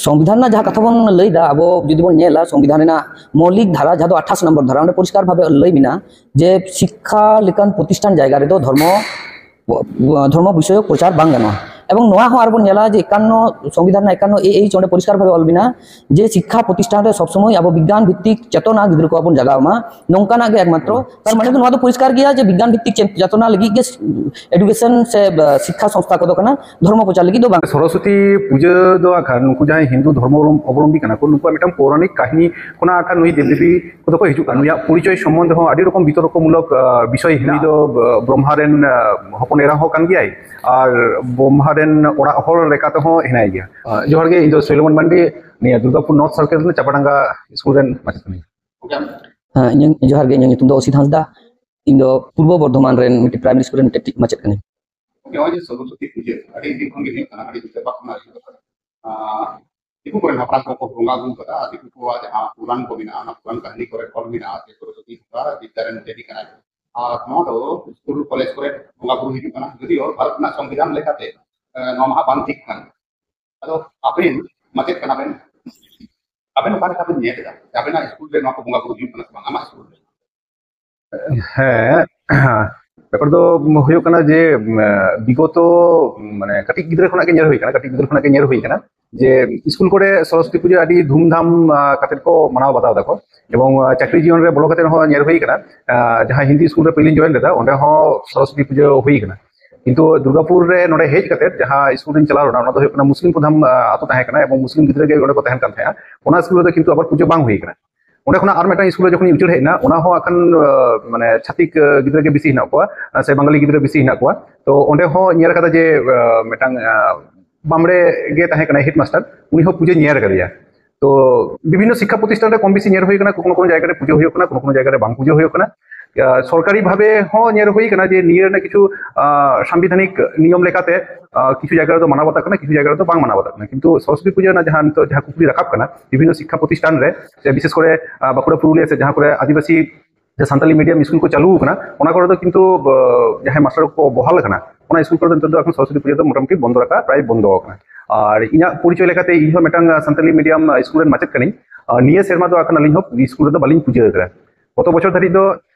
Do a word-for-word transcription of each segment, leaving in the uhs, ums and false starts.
ᱥᱚᱝᱵᱤᱫᱷᱟᱱ ᱨᱮᱱᱟᱜ ᱡᱟᱦᱟᱸ ᱠᱟᱛᱷᱟ ᱵᱚᱱ ᱞᱟᱹᱭᱫᱟ, ᱟᱵᱚ ᱡᱩᱫᱤ ᱵᱚᱱ ᱧᱮᱞᱟ ᱥᱚᱝᱵᱤᱫᱷᱟᱱ ᱨᱮᱱᱟᱜ ᱢᱳᱣᱞᱤᱠ ᱫᱷᱟᱨᱟ ᱡᱟᱦᱟᱸ ᱫᱚ ᱟᱴᱷᱟᱥ ᱱᱚᱢᱵᱚᱨ ᱫᱷᱟᱨᱟ, ᱚᱸᱰᱮ ᱯᱚᱨᱤᱥᱠᱟᱨ ᱵᱷᱟᱵᱮ ᱞᱟᱹᱭ ᱢᱮᱱᱟᱜᱼᱟ ᱡᱮ ᱥᱤᱠᱠᱷᱟ ᱞᱮᱠᱟᱱ ᱯᱨᱚᱛᱤᱥᱴᱷᱟᱱ ᱡᱟᱭᱜᱟ ᱨᱮᱫᱚ ᱫᱷᱚᱨᱢᱚ ᱫᱷᱚᱨᱢᱚ ᱵᱤᱥᱚᱭᱚᱠ ᱯᱨᱚᱪᱟᱨ ᱵᱟᱝ ᱜᱟᱱᱚᱜᱼᱟ᱾ ᱮᱵᱚᱝ ᱱᱚᱣᱟ ᱦᱚᱸ ᱟᱨᱵᱚᱱ ᱧᱮᱞᱟ ᱡᱮ ᱮᱠᱟᱱᱱᱚ, ᱥᱚᱝᱵᱤᱫᱷᱟᱱ ᱨᱮᱱᱟᱜ ᱮᱠᱟᱱᱱᱚ ᱮ ᱮᱭᱤᱪ ᱚᱸᱰᱮ ᱯᱚᱨᱤᱥᱠᱟᱨ ᱵᱷᱟᱵᱮ ᱚᱞ ᱢᱮᱱᱟᱜᱼᱟ ᱡᱮ ᱥᱤᱠᱠᱷᱟ ᱯᱨᱚᱛᱤᱥᱴᱷᱟᱱ ᱨᱮ ᱥᱚᱵ ᱥᱚᱢᱚᱭ ᱟᱵᱚ ᱵᱤᱜᱽᱜᱟᱱ ᱵᱷᱤᱛᱛᱤᱠ ᱪᱮᱛᱚᱱᱟ ᱜᱤᱫᱽᱨᱟᱹ ᱠᱚ ᱵᱚᱱ ᱡᱟᱜᱟᱣ ᱢᱟ, ᱱᱚᱝᱠᱟᱱᱟᱜ ᱜᱮ ᱮᱠᱢᱟᱛᱨᱚ᱾ ᱛᱟᱨ ᱢᱟᱱᱮ ᱫᱚ ᱱᱚᱣᱟ ᱫᱚ ᱯᱚᱨᱤᱥᱠᱟᱨ ᱜᱮᱭᱟ ᱡᱮ ᱵᱤᱜᱽᱜᱟᱱ ᱵᱷᱤᱛᱛᱤᱠ ᱪᱮ-, ᱪᱮᱛᱚᱱᱟ ᱞᱟᱹᱜᱤᱫ ᱜᱮ ᱮᱰᱩᱠᱮᱥᱚᱱ ᱥᱮ, ᱟᱸ, ᱥᱤᱠᱠᱷᱟ ᱥᱚᱝᱥᱛᱷᱟ ᱠᱚᱫᱚ ᱠᱟᱱᱟ, ᱫᱷᱚᱨᱢᱚ ᱯᱨᱚᱪᱟᱨ ᱞᱟᱹᱜᱤᱫ ᱫᱚ ᱵᱟᱝ᱾ ᱥᱚᱨᱚᱥᱚᱛᱤ ᱯᱩᱡᱟᱹ ᱫᱚ ᱟᱠᱷᱟᱱ ᱱᱩᱠᱩ ᱡᱟᱦᱟᱸᱭ ᱦᱤᱱᱫᱩ ᱫᱷᱚᱨᱢᱚ ᱚᱵᱚᱞᱚᱢᱵᱤ ᱠᱟᱱᱟ ᱠᱚ, ᱱᱩᱠᱩᱣᱟᱜ ᱢᱤᱫᱴᱟᱝ ᱯᱳᱨᱟᱱᱤᱠ ᱠᱟᱹᱦᱱᱤ ᱠᱷᱚᱱᱟᱜ ᱟᱠᱷᱟᱱ ᱱᱩᱭ ᱫᱮᱵᱽᱫᱮᱵᱤ ᱠᱚᱫᱚ ᱠᱚ ᱦᱤᱡᱩᱜ ᱠᱟᱱᱟ᱾ ᱱᱩᱭᱟᱜ ᱯᱚᱨᱤᱪᱚᱭ ᱥᱚᱢᱵᱚᱱᱫᱷᱮ ᱦᱚᱸ ᱟᱹᱰᱤ ᱨᱚᱠᱚᱢ ᱵᱤᱛᱚᱨᱠᱚᱢᱩᱞᱚᱠ, ᱟᱸ, ᱵᱤᱥᱚᱭ ᱦᱮᱱᱟᱜᱼᱟ᱾ ᱱᱩᱭ ᱫᱚ, ᱟᱸ, ᱵᱨᱚᱦᱢᱟ ᱨᱮᱱ, ᱟᱸ, ᱦᱚᱯᱚᱱ ᱮᱨᱟ ᱦᱚᱸ ᱠᱟᱱ ᱜᱮᱭᱟᱭ ᱟᱨ ᱵᱨᱚᱦᱢᱟ ᱨᱮᱱ ᱚᱲᱟᱜ ᱦᱚᱲ ᱞᱮᱠᱟ ᱛᱮᱦᱚᱸ ᱦᱮᱱᱟᱭ ᱜᱮᱭᱟ᱾ ᱟᱸ, ᱡᱚᱦᱟᱨ ᱜᱮ, ᱤᱧ ᱫᱚ ᱥᱚᱭᱞᱚᱢᱚᱱ ᱢᱟᱱᱰᱤ, ᱱᱤᱭᱟᱹ ᱫᱩᱨᱜᱟᱯᱩᱨ ᱱᱚᱨᱛᱷ ᱥᱟᱨᱠᱮᱞ ᱨᱮᱱ ᱪᱟᱯᱟᱰᱟᱝᱜᱟ ᱥᱠᱩᱞ ᱨᱮᱱ ᱢᱟᱪᱮᱫ ᱠᱟᱹᱱᱟᱹᱧ᱾ ᱦᱮᱸ, ᱤᱧᱟᱹᱜ, ᱡᱚᱦᱟᱨ ᱜᱮ, ᱤᱧᱟᱹᱜ ᱧᱩᱛᱩᱢ ᱫᱚ ᱚᱥᱤᱛ ᱦᱟᱸᱥᱫᱟ᱾ ᱤᱧ ᱫᱚ ᱯᱩᱨᱵᱚ ᱵᱚᱨᱫᱷᱚᱢᱟᱱ ᱨᱮᱱ ᱢᱤᱫᱴᱮᱱ ᱯᱨᱟᱭᱢᱟᱨᱤ ᱥᱠᱩᱞ ᱨᱮᱱ ᱢᱤᱫᱴᱮᱱ ᱴᱤ-, ᱢᱟᱪᱮᱫ ᱠᱟᱹᱱᱟᱹᱧ᱾ ᱱᱚᱜᱼᱚᱭ ᱡᱮ ᱥᱚᱨᱚᱥᱚᱛᱤ ᱯᱩᱡᱟᱹ ᱟᱹᱰᱤ ᱫᱤᱱ ᱠᱷᱚᱱ ᱜᱮ ᱦᱩᱭᱩᱜ ᱠᱟᱱᱟ, ᱟᱹᱰᱤ ᱫᱤᱱ ᱥᱮᱨᱢᱟ ᱠᱷᱚᱱᱟᱜ ᱦᱩᱭᱩᱜ ᱠᱟᱱᱟ᱾ ᱟᱸ, ᱫᱤᱠᱩ ᱠᱚᱨᱮᱱ ᱦᱟᱯᱲᱟᱢ ᱠᱚᱠᱚ ᱵᱚᱸᱜᱟ ᱟᱹᱜᱩ ᱠᱟᱫᱟ, ᱟᱨ ᱫᱤᱠᱩ ᱠᱚᱣᱟᱜ ᱡᱟᱦᱟᱸ ᱯᱩᱨᱟᱱ ᱠᱚ ᱢᱮᱱᱟᱜᱼᱟ, ᱚᱱᱟ ᱯᱩᱨᱟᱱ ᱠᱟᱹᱦᱱᱤ ᱠᱚᱨᱮ ᱚᱞ ᱢᱮᱱᱟᱜᱼᱟ ᱡᱮ ᱥᱚᱨᱚᱥᱚᱛᱤ ᱵᱚᱸᱜᱟ ᱵᱤᱫᱽᱫᱟ ᱨᱮᱱ ᱫᱮᱵᱤ ᱠᱟᱱᱟᱭ᱾ ᱟᱨ ᱱᱚᱣᱟ ᱫᱚ ᱥᱠᱩᱞ ᱠᱚᱞᱮᱡᱽ ᱠᱚᱨᱮ ᱵᱚᱸᱜᱟ ᱵᱩᱨᱩ ᱦᱤᱡᱩᱜ ᱠᱟᱱᱟ, ᱡᱩᱫᱤᱭᱳ ᱵᱷᱟᱨᱚᱛ ᱨᱮᱱᱟᱜ ᱥᱚᱝᱵᱤᱫᱷᱟᱱ ᱞᱮᱠᱟᱛᱮ, ᱮ, ᱱᱚᱣᱟ ᱢᱟ ᱦᱟᱸᱜ ᱵᱟᱝ ᱴᱷᱤᱠ ᱠᱟᱱ᱾ ᱟᱫᱚ ᱟᱵᱮᱱ ᱢᱟᱪᱮᱫ ᱠᱟᱱᱟ ᱵᱮᱱ, ᱟᱵᱮᱱ ᱚᱠᱟ ᱞᱮᱠᱟ ᱵᱮᱱ ᱧᱮᱞ ᱮᱫᱟ ᱡᱮ ᱟᱵᱮᱱᱟᱜ ᱥᱠᱩᱞ ᱨᱮ ᱱᱚᱣᱟ ᱠᱚ ᱵᱚᱸᱜᱟ ᱵᱩᱨᱩ ᱦᱩᱭᱩᱜ ᱠᱟᱱᱟ ᱥᱮ ᱵᱟᱝ, ᱟᱢᱟᱜ ᱥᱠᱩᱞ ᱨᱮ? ᱦᱮᱸ, ᱵᱮᱯᱟᱨ ᱫᱚ ᱦᱩᱭᱩᱜ ᱠᱟᱱᱟ ᱡᱮ, ᱩᱢ, ᱵᱤᱜᱚᱛᱚ, ᱢᱟᱱᱮ, ᱠᱟᱹᱴᱤᱡ ᱜᱤᱫᱽᱨᱟᱹ ᱠᱷᱚᱱᱟᱜ ᱜᱮ ᱧᱮᱞ ᱦᱩᱭ ᱠᱟᱱᱟ, ᱠᱟᱹᱴᱤᱡ ᱜᱤᱫᱽᱨᱟᱹ ᱠᱷᱚᱱᱟᱜ ᱜᱮ ᱧᱮᱞ ᱦᱩᱭ ᱠᱟᱱᱟ ᱡᱮ ᱥᱠᱩᱞ ᱠᱚᱨᱮ ᱥᱚᱨᱚᱥᱚᱛᱤ ᱯᱩᱡᱟᱹ ᱟᱹᱰᱤ ᱫᱷᱩᱢᱫᱷᱟᱢ, ᱟ, ᱠᱟᱛᱮ ᱠᱚ ᱢᱟᱱᱟᱣ ᱵᱟᱛᱟᱣ ᱫᱟᱠᱚ᱾ ᱮᱵᱚᱝ, ᱟ, ᱪᱟᱹᱠᱨᱤ ᱡᱤᱭᱚᱱ ᱨᱮ ᱵᱚᱞᱚ ᱠᱟᱛᱮ ᱦᱚᱸ ᱧᱮᱞ ᱦᱩᱭ ᱠᱟᱱᱟ, ᱟ, ᱡᱟᱦᱟᱸ ᱦᱤᱱᱫᱤ ᱥᱠᱩᱞ ᱨᱮ ᱯᱳᱭᱞᱳᱧ ᱡᱚᱭᱮᱱ ᱞᱮᱫᱟ, ᱚᱸᱰᱮ ᱦᱚᱸ ᱥᱚᱨᱚᱥᱚᱛᱤ ᱯᱩᱡᱟᱹ ᱦᱩᱭ ᱠᱟᱱᱟ᱾ ᱠᱤᱱᱛᱩ ᱫᱩᱨᱜᱟᱯᱩᱨ ᱨᱮ ᱱᱚᱰᱮ ᱦᱮᱡ ᱠᱟᱛᱮ ᱡᱟᱦᱟᱸ ᱥᱠᱩᱞ ᱨᱤᱧ ᱪᱟᱞᱟᱣ ᱞᱮᱱᱟ, ᱚᱱᱟ ᱫᱚ ᱦᱩᱭᱩᱜ ᱠᱟᱱᱟ ᱢᱩᱥᱞᱤᱢ ᱯᱨᱚᱫᱷᱟᱱ, ᱟ, ᱟᱛᱳ ᱛᱟᱦᱮᱸ ᱠᱟᱱᱟ ᱮᱵᱚᱝ ᱢᱩᱥᱞᱤᱢ ᱜᱤᱫᱽᱨᱟᱹ ᱜᱮ ᱚᱸᱰᱮ ᱠᱚ ᱛᱟᱦᱮᱱ ᱠᱟᱱ ᱛᱟᱦᱮᱸᱜᱼᱟ᱾ ᱚᱱᱟ ᱥᱠᱩᱞ ᱨᱮᱫᱚ ᱠᱤᱱᱛᱩ ᱟᱵᱟᱨ ᱯᱩᱡᱟᱹ ᱵᱟᱝ ᱦᱩᱭ ᱠᱟᱱᱟ᱾ ᱚᱸᱰᱮ ᱠᱷᱚᱱᱟᱜ ᱟᱨ ᱢᱤᱫᱴᱟᱝ ᱥᱠᱩᱞ ᱨᱮ ᱡᱚᱠᱷᱚᱱᱤᱧ ᱩᱪᱟᱹᱲ ᱦᱮᱡ ᱮᱱᱟ, ᱚᱱᱟ ᱦᱚᱸ ᱟᱠᱷᱟᱱ, ᱟ, ᱢᱟᱱᱮ, ᱪᱷᱟᱛᱤᱠ, ᱟ, ᱜᱤᱫᱽᱨᱟᱹ ᱜᱮ ᱵᱮᱥᱤ ᱦᱮᱱᱟᱜ ᱠᱚᱣᱟ, ᱟ, ᱥᱮ ᱵᱟᱝᱜᱟᱞᱤ ᱜᱤᱫᱽᱨᱟᱹ ᱵᱮᱥᱤ ᱦᱮᱱᱟᱜ ᱠᱚᱣᱟ᱾ ᱛᱚ ᱚᱸᱰᱮ ᱦᱚᱸ ᱧᱮᱞ ᱠᱟᱫᱟ ᱡᱮ, ᱟ, ᱢᱤᱫᱴᱟᱝ, ᱟ, ᱵᱟᱢᱲᱮ ᱜᱮ ᱛᱟᱦᱮᱸ ᱠᱟᱱᱟᱭ ᱦᱮᱰᱢᱟᱥᱴᱟᱨ, ᱩᱱᱤ ᱦᱚᱸ ᱯᱩᱡᱟᱹ ᱧᱮᱞ ᱠᱟᱫᱮᱭᱟ᱾ ᱛᱚ ᱵᱤᱵᱷᱤᱱᱱᱚ ᱥᱤᱠᱠᱷᱟ ᱯᱨᱚᱛᱤᱥᱴᱷᱟᱱ ᱨᱮ ᱠᱚᱢ ᱵᱮᱥᱤ ᱧᱮᱞ ᱦᱩᱭ ᱠᱟᱱᱟ, ᱠᱚᱠᱷᱚᱱᱚ ᱠᱚᱱᱚ ᱡᱟᱭᱜᱟ ᱨᱮ ᱯᱩᱡᱟᱹ ᱦᱩᱭᱩᱜ ᱠᱟᱱᱟ, ᱠᱚᱠᱷᱚᱱᱚ ᱠᱚᱱᱚ ᱡᱟᱭᱜᱟ ᱨᱮ ᱵᱟᱝ ᱯᱩᱡᱟᱹ ᱦᱩᱭᱩᱜ ᱠᱟᱱᱟ᱾ ᱟ, ᱥᱚᱨᱠᱟᱨᱤ ᱵᱷᱟᱵᱮ ᱦᱚᱸ ᱧᱮᱞ ᱦᱩᱭ ᱠᱟᱱᱟ ᱡᱮ ᱱᱤᱭᱟᱹ ᱨᱮᱱᱟᱜ ᱠᱤᱪᱷᱩ, ᱟ, ᱥᱟᱝᱵᱤᱫᱷᱟᱱᱤᱠ ᱱᱤᱭᱚᱢ ᱞᱮᱠᱟᱛᱮ, ᱟ, ᱠᱤᱪᱷᱩ ᱡᱟᱭᱜᱟ ᱨᱮᱫᱚ ᱢᱟᱱᱟᱣ ᱵᱟᱛᱟᱜ ᱠᱟᱱᱟ, ᱠᱤᱪᱷᱩ ᱡᱟᱭᱜᱟ ᱨᱮᱫᱚ ᱵᱟᱝ ᱢᱟᱱᱟᱣ ᱵᱟᱛᱟᱜ ᱠᱟᱱᱟ᱾ ᱠᱤᱱᱛᱩ ᱥᱚᱨᱚᱥᱚᱛᱤ ᱯᱩᱡᱟᱹ ᱨᱮᱱᱟᱜ ᱡᱟᱦᱟᱸ ᱱᱤᱛᱚᱜ ᱡᱟᱦᱟᱸ ᱠᱩᱠᱞᱤ ᱨᱟᱠᱟᱵ ᱠᱟᱱᱟ, ᱵᱤᱵᱷᱤᱱᱱᱚ ᱥᱤᱠᱠᱷᱟ ᱯᱨᱚᱛᱤᱥᱴᱷᱟᱱ ᱨᱮ, ᱥᱮ ᱵᱤᱥᱮᱥ ᱠᱚᱨᱮ, ᱟ, ᱵᱟᱸᱠᱩᱲᱟ ᱯᱩᱨᱩᱞᱤᱭᱟᱹ ᱥᱮ ᱡᱟᱦᱟᱸ ᱠᱚᱨᱮ ᱟᱹᱫᱤᱵᱟᱹᱥᱤ ᱡᱟᱦᱟᱸ ᱥᱟᱱᱛᱟᱞᱤ ᱢᱤᱰᱤᱭᱟᱢ ᱥᱠᱩᱞ ᱠᱚ ᱪᱟᱹᱞᱩ ᱟᱠᱟᱱᱟ, ᱚᱱᱟ ᱠᱚᱨᱮ ᱫᱚ ᱠᱤᱱᱛᱩ, ᱟ, ᱡᱟᱦᱟᱸᱭ ᱢᱟᱥᱴᱟᱨ ᱠᱚ ᱵᱚᱦᱟᱞ ᱟᱠᱟᱱᱟ, ᱚᱱᱟ ᱥᱠᱩᱞ ᱠᱚᱨᱮ ᱫᱚ ᱱᱤᱛᱚᱜ ᱫᱚ ᱮᱠᱷᱚᱱ ᱥᱚᱨᱚᱥᱚᱛᱤ ᱯᱩᱡᱟᱹ ᱫᱚ ᱢᱚᱴᱟᱢᱩᱴᱤ ᱵᱚᱱᱫᱚ ᱨᱟᱠᱟᱵ, ᱯᱨᱟᱭ ᱵᱚᱱᱫᱚ ᱟᱠᱟᱱᱟ᱾ ᱟᱨ ᱤᱧᱟᱹᱜ ᱯᱚᱨᱤᱪᱚᱭ ᱞᱮᱠᱟᱛᱮ ᱤᱧ ᱦᱚᱸ ᱢᱤᱫᱴᱟᱝ ᱥᱟᱱᱛᱟᱞᱤ ᱢᱤᱰᱤᱭᱟᱢ ᱥᱠᱩᱞ ᱨᱮᱱ ᱢᱟᱪᱮᱫ ᱠᱟᱹᱱᱟᱹᱧ᱾ ᱟᱨ ᱱᱤᱭᱟᱹ ᱥᱮᱨᱢᱟ ᱫᱚ ᱟᱠᱷᱟᱱ ᱟᱹᱞᱤᱧ ᱦᱚᱸ ᱥᱠᱩᱞ ᱨᱮᱫᱚ ᱵᱟᱹᱞᱤᱧ ᱯᱩᱡᱟᱹ ᱟᱠᱟᱫᱟ᱾ ᱜᱚᱛᱚ ᱵᱚᱪᱷᱚᱨ ᱫᱷᱟᱹᱨᱤᱡ ᱫᱚ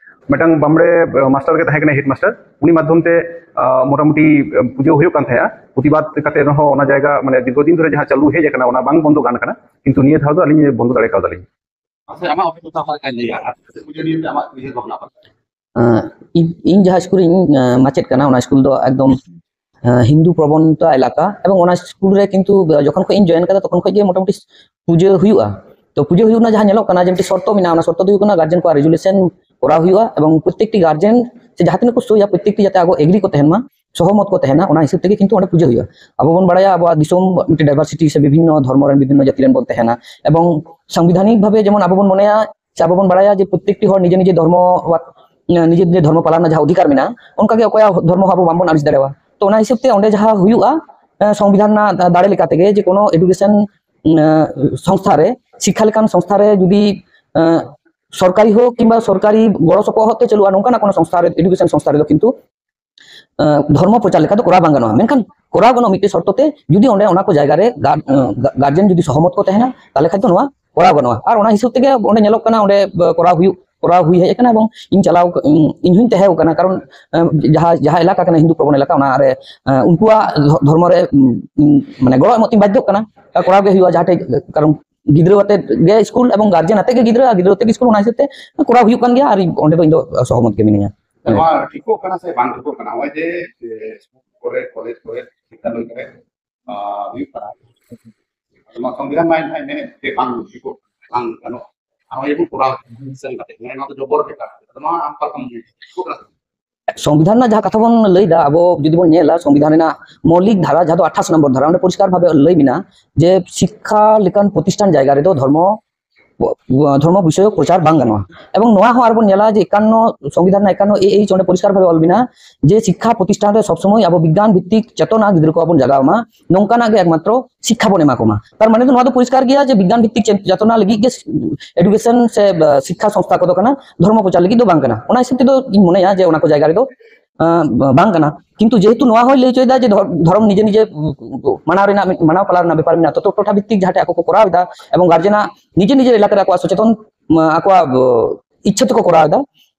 ᱢᱤᱫᱴᱟᱝ ᱵᱟᱢᱲᱮ ᱢᱟᱥᱴᱟᱨ ᱜᱮ ᱛᱟᱦᱮᱸ ᱠᱟᱱᱟ, ᱦᱮᱰ ᱢᱟᱥᱴᱟᱨ᱾ ᱩᱱᱤ ᱢᱟᱫᱽᱫᱷᱚᱢ ᱛᱮ ᱟᱸ, ᱢᱚᱴᱟᱢᱩᱴᱤ ᱯᱩᱡᱟᱹ ᱦᱩᱭᱩᱜ ᱠᱟᱱ ᱛᱟᱦᱮᱸᱜᱼᱟ ᱯᱨᱚᱛᱤᱵᱟᱫ ᱠᱟᱛᱮ ᱨᱮᱦᱚᱸ᱾ ᱚᱱᱟ ᱡᱟᱭᱜᱟ ᱢᱟᱱᱮ ᱫᱤᱨᱜᱷᱚ ᱫᱤᱱ ᱫᱷᱚᱨᱮ ᱡᱟᱦᱟᱸ ᱪᱟᱹᱞᱩ ᱦᱮᱡ ᱟᱠᱟᱱᱟ, ᱚᱱᱟ ᱵᱟᱝ ᱵᱚᱱᱫᱚ ᱜᱟᱱ ᱟᱠᱟᱱᱟ, ᱠᱤᱱᱛᱩ ᱱᱤᱭᱟᱹ ᱫᱷᱟᱣ ᱫᱚ ᱟᱹᱞᱤᱧ ᱵᱚᱱᱫᱚ ᱫᱟᱲᱮ ᱠᱟᱣᱫᱟᱞᱤᱧ᱾ ᱟᱪᱪᱷᱟ, ᱟᱢᱟᱜ ᱚᱵᱷᱤᱜᱽᱜᱚᱛᱟ ᱚᱠᱟ ᱞᱮᱠᱟᱭ ᱞᱟᱹᱭᱟ ᱟᱨ ᱯᱩᱡᱟᱹ ᱱᱤᱭᱮ ᱟᱢᱟᱜ ᱩᱭᱦᱟᱹᱨ ᱵᱷᱟᱵᱽᱱᱟ ᱚᱠᱟ ᱞᱮᱠᱟ? ᱟᱸ, ᱤᱧ, ᱤᱧ ᱡᱟᱦᱟᱸ ᱥᱠᱩᱞ ᱨᱤᱧ, ᱟᱸ, ᱢᱟᱪᱮᱫ ᱠᱟᱱᱟ, ᱚᱱᱟ ᱥᱠᱩᱞ ᱫᱚ ᱮᱠᱫᱚᱢ, ᱟᱸ, ᱦᱤᱱᱫᱩ ᱯᱨᱚᱵᱚᱱᱛᱟ ᱮᱞᱟᱠᱟ, ᱮᱵᱚᱝ ᱚᱱᱟ ᱥᱠᱩᱞ ᱨᱮ ᱠᱤᱱᱛᱩ ᱡᱚᱠᱷᱚᱱ ᱠᱷᱚᱱ ᱤᱧ ᱡᱚᱭᱮᱱ ᱠᱟᱫᱟ, ᱛᱚᱠᱷᱚᱱ ᱠᱷᱚᱱ ᱜᱮ ᱢᱚᱴᱟᱢᱩᱴᱤ ᱯᱩᱡᱟᱹ ᱦᱩᱭᱩᱜᱼᱟ᱾ ᱛᱚ ᱯᱩᱡᱟᱹ ᱦᱩᱭᱩᱜ ᱨᱮᱱᱟᱜ ᱡᱟᱦᱟᱸ ᱧᱮᱞᱚᱜ ᱠᱟᱱᱟ, ᱡᱮ ᱢᱤᱫᱴᱤᱡ ᱥᱚᱨᱛᱚ ᱢᱮᱱᱟᱜᱼᱟ, ᱚᱱᱟ ᱥᱚᱨᱛᱚ ᱫᱚ ᱦᱩᱭᱩᱜ ᱠᱟᱱᱟ ᱜᱟᱨᱡᱮᱱ ᱠᱚᱣᱟᱜ ᱨᱮᱡᱩᱞᱮᱥᱚᱱ ᱠᱚᱨᱟᱣ ᱦᱩᱭᱩᱜᱼᱟ, ᱮᱵᱚᱝ ᱯᱨᱚᱛᱮᱠᱴᱤ ᱜᱟᱨᱡᱮᱱ ᱥᱮ ᱡᱟᱦᱟᱸ ᱛᱤᱱᱟᱹᱜ ᱠᱚ ᱥᱳᱭᱟ, ᱯᱨᱚᱛᱮᱠᱴᱤ ᱡᱟᱛᱮ ᱟᱵᱚ ᱮᱜᱽᱨᱤ ᱠᱚ ᱛᱟᱦᱮᱱ ᱢᱟ, ᱥᱚᱦᱚᱢᱚᱛ ᱠᱚ ᱛᱟᱦᱮᱱᱟ, ᱚᱱᱟ ᱦᱤᱥᱟᱹᱵ ᱛᱮᱜᱮ ᱠᱤᱱᱛᱩ ᱚᱸᱰᱮ ᱯᱩᱡᱟᱹ ᱦᱩᱭᱩᱜᱼᱟ᱾ ᱟᱵᱚ ᱵᱚᱱ ᱵᱟᱲᱟᱭᱟ ᱟᱵᱚᱣᱟᱜ ᱫᱤᱥᱚᱢ ᱢᱤᱫᱴᱤᱡ ᱰᱟᱭᱵᱷᱟᱨᱥᱤᱴᱤ ᱥᱮ ᱵᱤᱵᱷᱤᱱᱱᱚ ᱫᱷᱚᱨᱢᱚ ᱨᱮᱱ ᱵᱤᱵᱷᱤᱱᱱᱚ ᱡᱟᱹᱛᱤ ᱨᱮᱱ ᱵᱚᱱ ᱛᱟᱦᱮᱱᱟ, ᱮᱵᱚᱝ ᱥᱟᱝᱵᱤᱫᱷᱟᱱᱤᱠ ᱵᱷᱟᱵᱮ ᱡᱮᱢᱚᱱ ᱟᱵᱚ ᱵᱚᱱ ᱢᱚᱱᱮᱭᱟ ᱥᱮ ᱟᱵᱚ ᱵᱚᱱ ᱵᱟᱲᱟᱭᱟ ᱡᱮ ᱯᱨᱚᱛᱮᱠᱴᱤ ᱦᱚᱲ ᱱᱤᱡᱮ ᱱᱤᱡᱮ ᱫᱷᱚᱨᱢᱚ, ᱱᱤᱡᱮ ᱱᱤᱡᱮ ᱫᱷᱚᱨᱢᱚ ᱯᱟᱞᱟᱣ ᱨᱮᱱᱟᱜ ᱡᱟᱦᱟᱸ ᱚᱫᱷᱤᱠᱟᱨ ᱢᱮᱱᱟᱜᱼᱟ, ᱚᱱᱠᱟᱜᱮ ᱚᱠᱚᱭᱟᱜ ᱫᱷᱚᱨᱢᱚ ᱦᱚᱸ ᱟᱵᱚ ᱵᱟᱝᱵᱚᱱ ᱟᱹᱲᱤᱥ ᱫᱟᱲᱮᱭᱟᱜᱼᱟ᱾ ᱛᱚ ᱚᱱᱟ ᱦᱤᱥᱟᱹᱵ ᱛᱮ ᱚᱸᱰᱮ ᱡᱟᱦᱟᱸ ᱦᱩᱭᱩᱜᱼᱟ, ᱮ, ᱥᱚᱝᱵᱤᱫᱷᱟᱱ ᱨᱮᱱᱟᱜ ᱫᱟᱲᱮ ᱞᱮᱠᱟ ᱛᱮᱜᱮ ᱡᱮ ᱠᱳᱱᱳ ᱮᱰᱩᱠᱮᱥᱚᱱ, ᱮ, ᱥᱚᱝᱥᱛᱷᱟ ᱨᱮ, ᱥᱤᱠᱠᱷᱟ ᱞᱮᱠᱟᱱ ᱥᱚᱝᱥᱛᱷᱟ ᱨᱮ ᱡᱩᱫᱤ, ᱮ, ᱥᱚᱨᱠᱟᱨᱤ ᱦᱳᱠ ᱠᱤᱝᱵᱟ ᱥᱚᱨᱠᱟᱨᱤ ᱜᱚᱲᱚ ᱥᱚᱯᱚᱦᱚᱫ ᱛᱮ ᱪᱟᱹᱞᱩᱜᱼᱟ, ᱱᱚᱝᱠᱟᱱᱟᱜ ᱠᱳᱱᱳ ᱥᱚᱝᱥᱛᱷᱟ ᱨᱮ, ᱮᱰᱩᱠᱮᱥᱚᱱ ᱥᱚᱝᱥᱛᱷᱟ ᱨᱮᱫᱚ ᱠᱤᱱᱛᱩ ᱟᱸ, ᱫᱷᱚᱨᱢᱚ ᱯᱨᱚᱪᱟᱨ ᱞᱮᱠᱟ ᱫᱚ ᱠᱚᱨᱟᱣ ᱵᱟᱝ ᱜᱟᱱᱚᱜᱼᱟ᱾ ᱢᱮᱱᱠᱷᱟᱱ ᱠᱚᱨᱟᱣ ᱜᱟᱱᱚᱜᱼᱟ ᱢᱤᱫᱴᱮᱡ ᱥᱚᱨᱛᱚ ᱛᱮ, ᱡᱩᱫᱤ ᱚᱸᱰᱮ ᱚᱱᱟ ᱠᱚ ᱡᱟᱭᱜᱟ ᱨᱮ ᱜᱟᱨ-, ᱟᱸ, ᱜᱟ-, ᱜᱟᱨᱡᱮᱱ ᱡᱩᱫᱤ ᱥᱚᱦᱚᱢᱚᱛ ᱠᱚ ᱛᱟᱦᱮᱱᱟ, ᱛᱟᱦᱚᱞᱮ ᱠᱷᱟᱱ ᱫᱚ ᱱᱚᱣᱟ ᱠᱚᱨᱟᱣ ᱜᱟᱱᱚᱜᱼᱟ᱾ ᱟᱨ ᱚᱱᱟ ᱦᱤᱥᱟᱹᱵ ᱛᱮᱜᱮ ᱚᱸᱰᱮ ᱧᱮᱞᱚᱜ ᱠᱟᱱᱟ, ᱚᱸᱰᱮ, ᱟᱸ, ᱠᱚᱨᱟᱣ ᱦᱩᱭᱩᱜ, ᱠᱚᱨᱟᱣ ᱦᱩᱭ ᱦᱮᱡ ᱟᱠᱟᱱᱟ᱾ ᱮᱵᱚᱝ ᱤᱧ ᱪᱟᱞᱟᱣ, ᱤᱧ, ᱤᱧ ᱦᱚᱸᱧ ᱛᱟᱦᱮᱸ ᱟᱠᱟᱱᱟ, ᱠᱟᱨᱚᱱ, ᱟᱸ, ᱡᱟᱦᱟᱸ, ᱡᱟᱦᱟᱸ ᱮᱞᱟᱠᱟ ᱠᱟᱱᱟ ᱦᱤᱱᱫᱩ ᱯᱨᱚᱵᱚᱱ ᱮᱞᱟᱠᱟ, ᱚᱱᱟ ᱨᱮ, ᱟᱸ, ᱩᱱᱠᱩᱣᱟᱜ ᱫᱷᱚ-, ᱫᱷᱚᱨᱢᱚ ᱨᱮ, ᱩᱸ, ᱩᱸ, ᱢᱟᱱᱮ ᱜᱚᱲᱚ ᱮᱢᱚᱜ ᱛᱤᱧ ᱵᱟᱫᱽᱫᱷᱚᱜ ᱠᱟᱱᱟ᱾ ᱟᱨ ᱠᱚᱨᱟᱣ ᱜᱮ ᱦᱩᱭᱩᱜᱼᱟ, ᱡᱟᱦᱟᱸ ᱴᱷᱮᱡ, ᱠᱟᱨᱚᱱ ᱜᱤᱫᱽᱨᱟᱹ ᱟᱛᱮ ᱜᱮ ᱥᱠᱩᱞ ᱮᱵᱚᱝ ᱜᱟᱨᱡᱮᱱ ᱟᱛᱮ ᱜᱮ ᱜᱤᱫᱽᱨᱟᱹ ᱟᱨ ᱜᱤᱫᱽᱨᱟᱹ ᱟᱛᱮ ᱜᱮ ᱥᱠᱩᱞ, ᱚᱱᱟ ᱦᱤᱥᱟᱹᱵ ᱛᱮ ᱠᱚᱨᱟᱣ ᱦᱩᱭᱩᱜ ᱠᱟᱱ ᱜᱮᱭᱟ᱾ ᱟᱨ ᱚᱸᱰᱮ ᱫᱚ ᱤᱧ ᱫᱚ ᱥᱚᱦᱚᱢᱚᱛ ᱜᱮ ᱢᱤᱱᱟᱹᱧᱟ᱾ ᱱᱚᱣᱟ ᱴᱷᱤᱠᱚᱜ ᱠᱟᱱᱟ ᱥᱮ ᱵᱟᱝ ᱴᱷᱤᱠᱚᱜ ᱠᱟᱱᱟ? ᱱᱚᱜᱼᱚᱭ ᱡᱮ, ᱡᱮ ᱥᱠᱩᱞ ᱠᱚᱨᱮ, ᱠᱚᱞᱮᱡᱽ ᱠᱚᱨᱮ, ᱵᱤᱫᱽᱫᱟᱞᱚᱭ ᱠᱚᱨᱮ, ᱟᱸ, ᱦᱩᱭᱩᱜ ᱠᱟᱱᱟ, ᱱᱚᱣᱟ ᱥᱚᱝᱵᱤᱫᱷᱟᱱ ᱢᱟᱭ ᱢᱮᱱᱮᱫ ᱡᱮ ᱵᱟᱝ ᱴᱷᱤᱠᱚᱜ ᱠᱟᱱᱟ, ᱵᱟᱝ ᱜᱟᱱᱚᱜᱼᱟ᱾ ᱟᱨ ᱱᱚᱜᱼᱚᱭ ᱡᱮ ᱵᱚᱱ ᱠᱚᱨᱟᱣ ᱥᱮᱱ ᱠᱟᱛᱮ, ᱱᱚᱣᱟ ᱫᱚ ᱡᱚᱵᱚᱨ ᱵᱮᱯᱟᱨ᱾ ᱱᱚᱣᱟ ᱟᱢ ᱚᱠᱟ ᱞᱮᱠᱟᱢ ᱵᱩᱡᱷᱟᱹᱣᱟ? ᱴᱷᱤᱠᱚᱜ ᱠᱟᱱᱟ ᱥᱮ ᱵᱟᱝ? ᱥᱚᱝᱵᱤᱫᱷᱟᱱ ᱨᱮᱱᱟᱜ ᱡᱟᱦᱟᱸ ᱠᱟᱛᱷᱟ ᱵᱚᱱ ᱞᱟᱹᱭᱫᱟ, ᱟᱵᱚ ᱡᱩᱫᱤ ᱵᱚᱱ ᱧᱮᱞᱟ, ᱥᱚᱝᱵᱤᱫᱷᱟᱱ ᱨᱮᱱᱟᱜ ᱢᱳᱣᱞᱤᱠ ᱫᱷᱟᱨᱟ, ᱡᱟᱦᱟᱸ ᱫᱚ ᱟᱴᱷᱟᱥ ᱱᱚᱢᱵᱚᱨ ᱫᱷᱟᱨᱟ, ᱚᱸᱰᱮ ᱯᱚᱨᱤᱥᱠᱟᱨ ᱵᱷᱟᱵᱮ ᱞᱟᱹᱭ ᱢᱮᱱᱟᱜᱼᱟ ᱡᱮ ᱥᱤᱠᱠᱷᱟ ᱞᱮᱠᱟᱱ ᱯᱨᱚᱛᱤᱥᱴᱷᱟᱱ ᱡᱟᱭᱜᱟ ᱨᱮᱫᱚ ᱫᱷᱚᱨᱢᱚ, ᱫᱷᱚᱨᱢᱚ ᱵᱤᱥᱚᱭᱚᱠ ᱯᱨᱚᱪᱟᱨ ᱵᱟᱝ ᱜᱟᱱᱚᱜᱼᱟ᱾ ᱮᱵᱚᱝ ᱱᱚᱣᱟ ᱦᱚᱸ ᱟᱨᱵᱚᱱ ᱧᱮᱞᱟ ᱡᱮ ᱮᱠᱟᱱᱱᱚ, ᱥᱚᱝᱵᱤᱫᱷᱟᱱ ᱨᱮᱱᱟᱜ ᱮᱠᱟᱱᱱᱚ ᱮ ᱮᱭᱤᱪ, ᱚᱸᱰᱮ ᱯᱚᱨᱤᱥᱠᱟᱨ ᱵᱷᱟᱵᱮ ᱚᱞ ᱢᱮᱱᱟᱜᱼᱟ ᱡᱮ ᱥᱤᱠᱠᱷᱟ ᱯᱨᱚᱛᱤᱥᱴᱷᱟᱱ ᱨᱮ ᱥᱚᱵ ᱥᱚᱢᱚᱭ ᱟᱵᱚ ᱵᱤᱜᱽᱜᱟᱱ ᱵᱷᱤᱛᱛᱤᱠ ᱪᱮᱛᱚᱱᱟ ᱜᱤᱫᱽᱨᱟᱹ ᱠᱚ ᱵᱚᱱ ᱡᱟᱜᱟᱣ ᱢᱟ, ᱱᱚᱝᱠᱟᱱᱟᱜ ᱜᱮ ᱮᱠᱢᱟᱛᱨᱚ ᱥᱤᱠᱠᱷᱟ ᱵᱚᱱ ᱮᱢᱟ ᱠᱚᱢᱟ᱾ ᱛᱟᱨ ᱢᱟᱱᱮ ᱫᱚ ᱱᱚᱣᱟ ᱫᱚ ᱯᱚᱨᱤᱥᱠᱟᱨ ᱜᱮᱭᱟ ᱡᱮ ᱵᱤᱜᱽᱜᱟᱱ ᱵᱷᱤᱛᱛᱤᱠ ᱪᱮ-, ᱪᱮᱛᱚᱱᱟ ᱞᱟᱹᱜᱤᱫ ᱜᱮ ᱮᱰᱩᱠᱮᱥᱚᱱ ᱥᱮ, ᱟ, ᱥᱤᱠᱠᱷᱟ ᱥᱚᱝᱥᱛᱷᱟ ᱠᱚᱫᱚ ᱠᱟᱱᱟ, ᱫᱷᱚᱨᱢᱚ ᱯᱨᱚᱪᱟᱨ ᱞᱟᱹᱜᱤᱫ ᱫᱚ ᱵᱟᱝ ᱠᱟᱱᱟ᱾ ᱚᱱᱟ ᱦᱤᱥᱟᱹᱵ ᱛᱮᱫᱚ ᱤᱧ ᱢᱚᱱᱮᱭᱟ ᱡᱮ ᱚᱱᱟ ᱠᱚ ᱡᱟᱭᱜᱟ ᱨᱮᱫᱚ ᱟᱸ, ᱵᱟᱝ ᱠᱟᱱᱟ᱾ ᱠᱤᱱᱛᱩ ᱡᱮᱦᱮᱛᱩ ᱱᱚᱣᱟ ᱦᱚᱸᱭ ᱞᱟᱹᱭ ᱦᱚᱪᱚᱭᱮᱫᱟ ᱡᱮ ᱫᱷᱚᱨ-, ᱫᱷᱚᱨᱚᱢ ᱱᱤᱡᱮ ᱱᱤᱡᱮ ᱢᱟᱱᱟᱣ ᱨᱮᱱᱟᱜ, ᱢᱟᱱᱟᱣ ᱯᱟᱞᱟᱣ ᱨᱮᱱᱟᱜ ᱵᱮᱯᱟᱨ ᱢᱮᱱᱟᱜᱼᱟ, ᱛᱚ ᱴᱚᱴᱷᱟ ᱵᱷᱤᱛᱛᱤᱠ ᱡᱟᱦᱟᱸ ᱴᱷᱮᱱ ᱟᱠᱚ ᱠᱚ ᱠᱚᱨᱟᱣ ᱮᱫᱟ ᱮᱵᱚᱝ ᱜᱟᱨᱡᱮᱱᱟᱜ ᱱᱤᱡᱮ ᱱᱤᱡᱮ ᱮᱞᱟᱠᱟ ᱨᱮ ᱟᱠᱚᱣᱟᱜ ᱥᱚᱪᱮᱛᱚᱱ, ᱟᱸ, ᱟᱠᱚᱣᱟᱜ, ᱟᱸ, ᱤᱪᱪᱷᱟᱹ ᱛᱮᱠᱚ ᱠᱚᱨᱟᱣ ᱮᱫᱟ,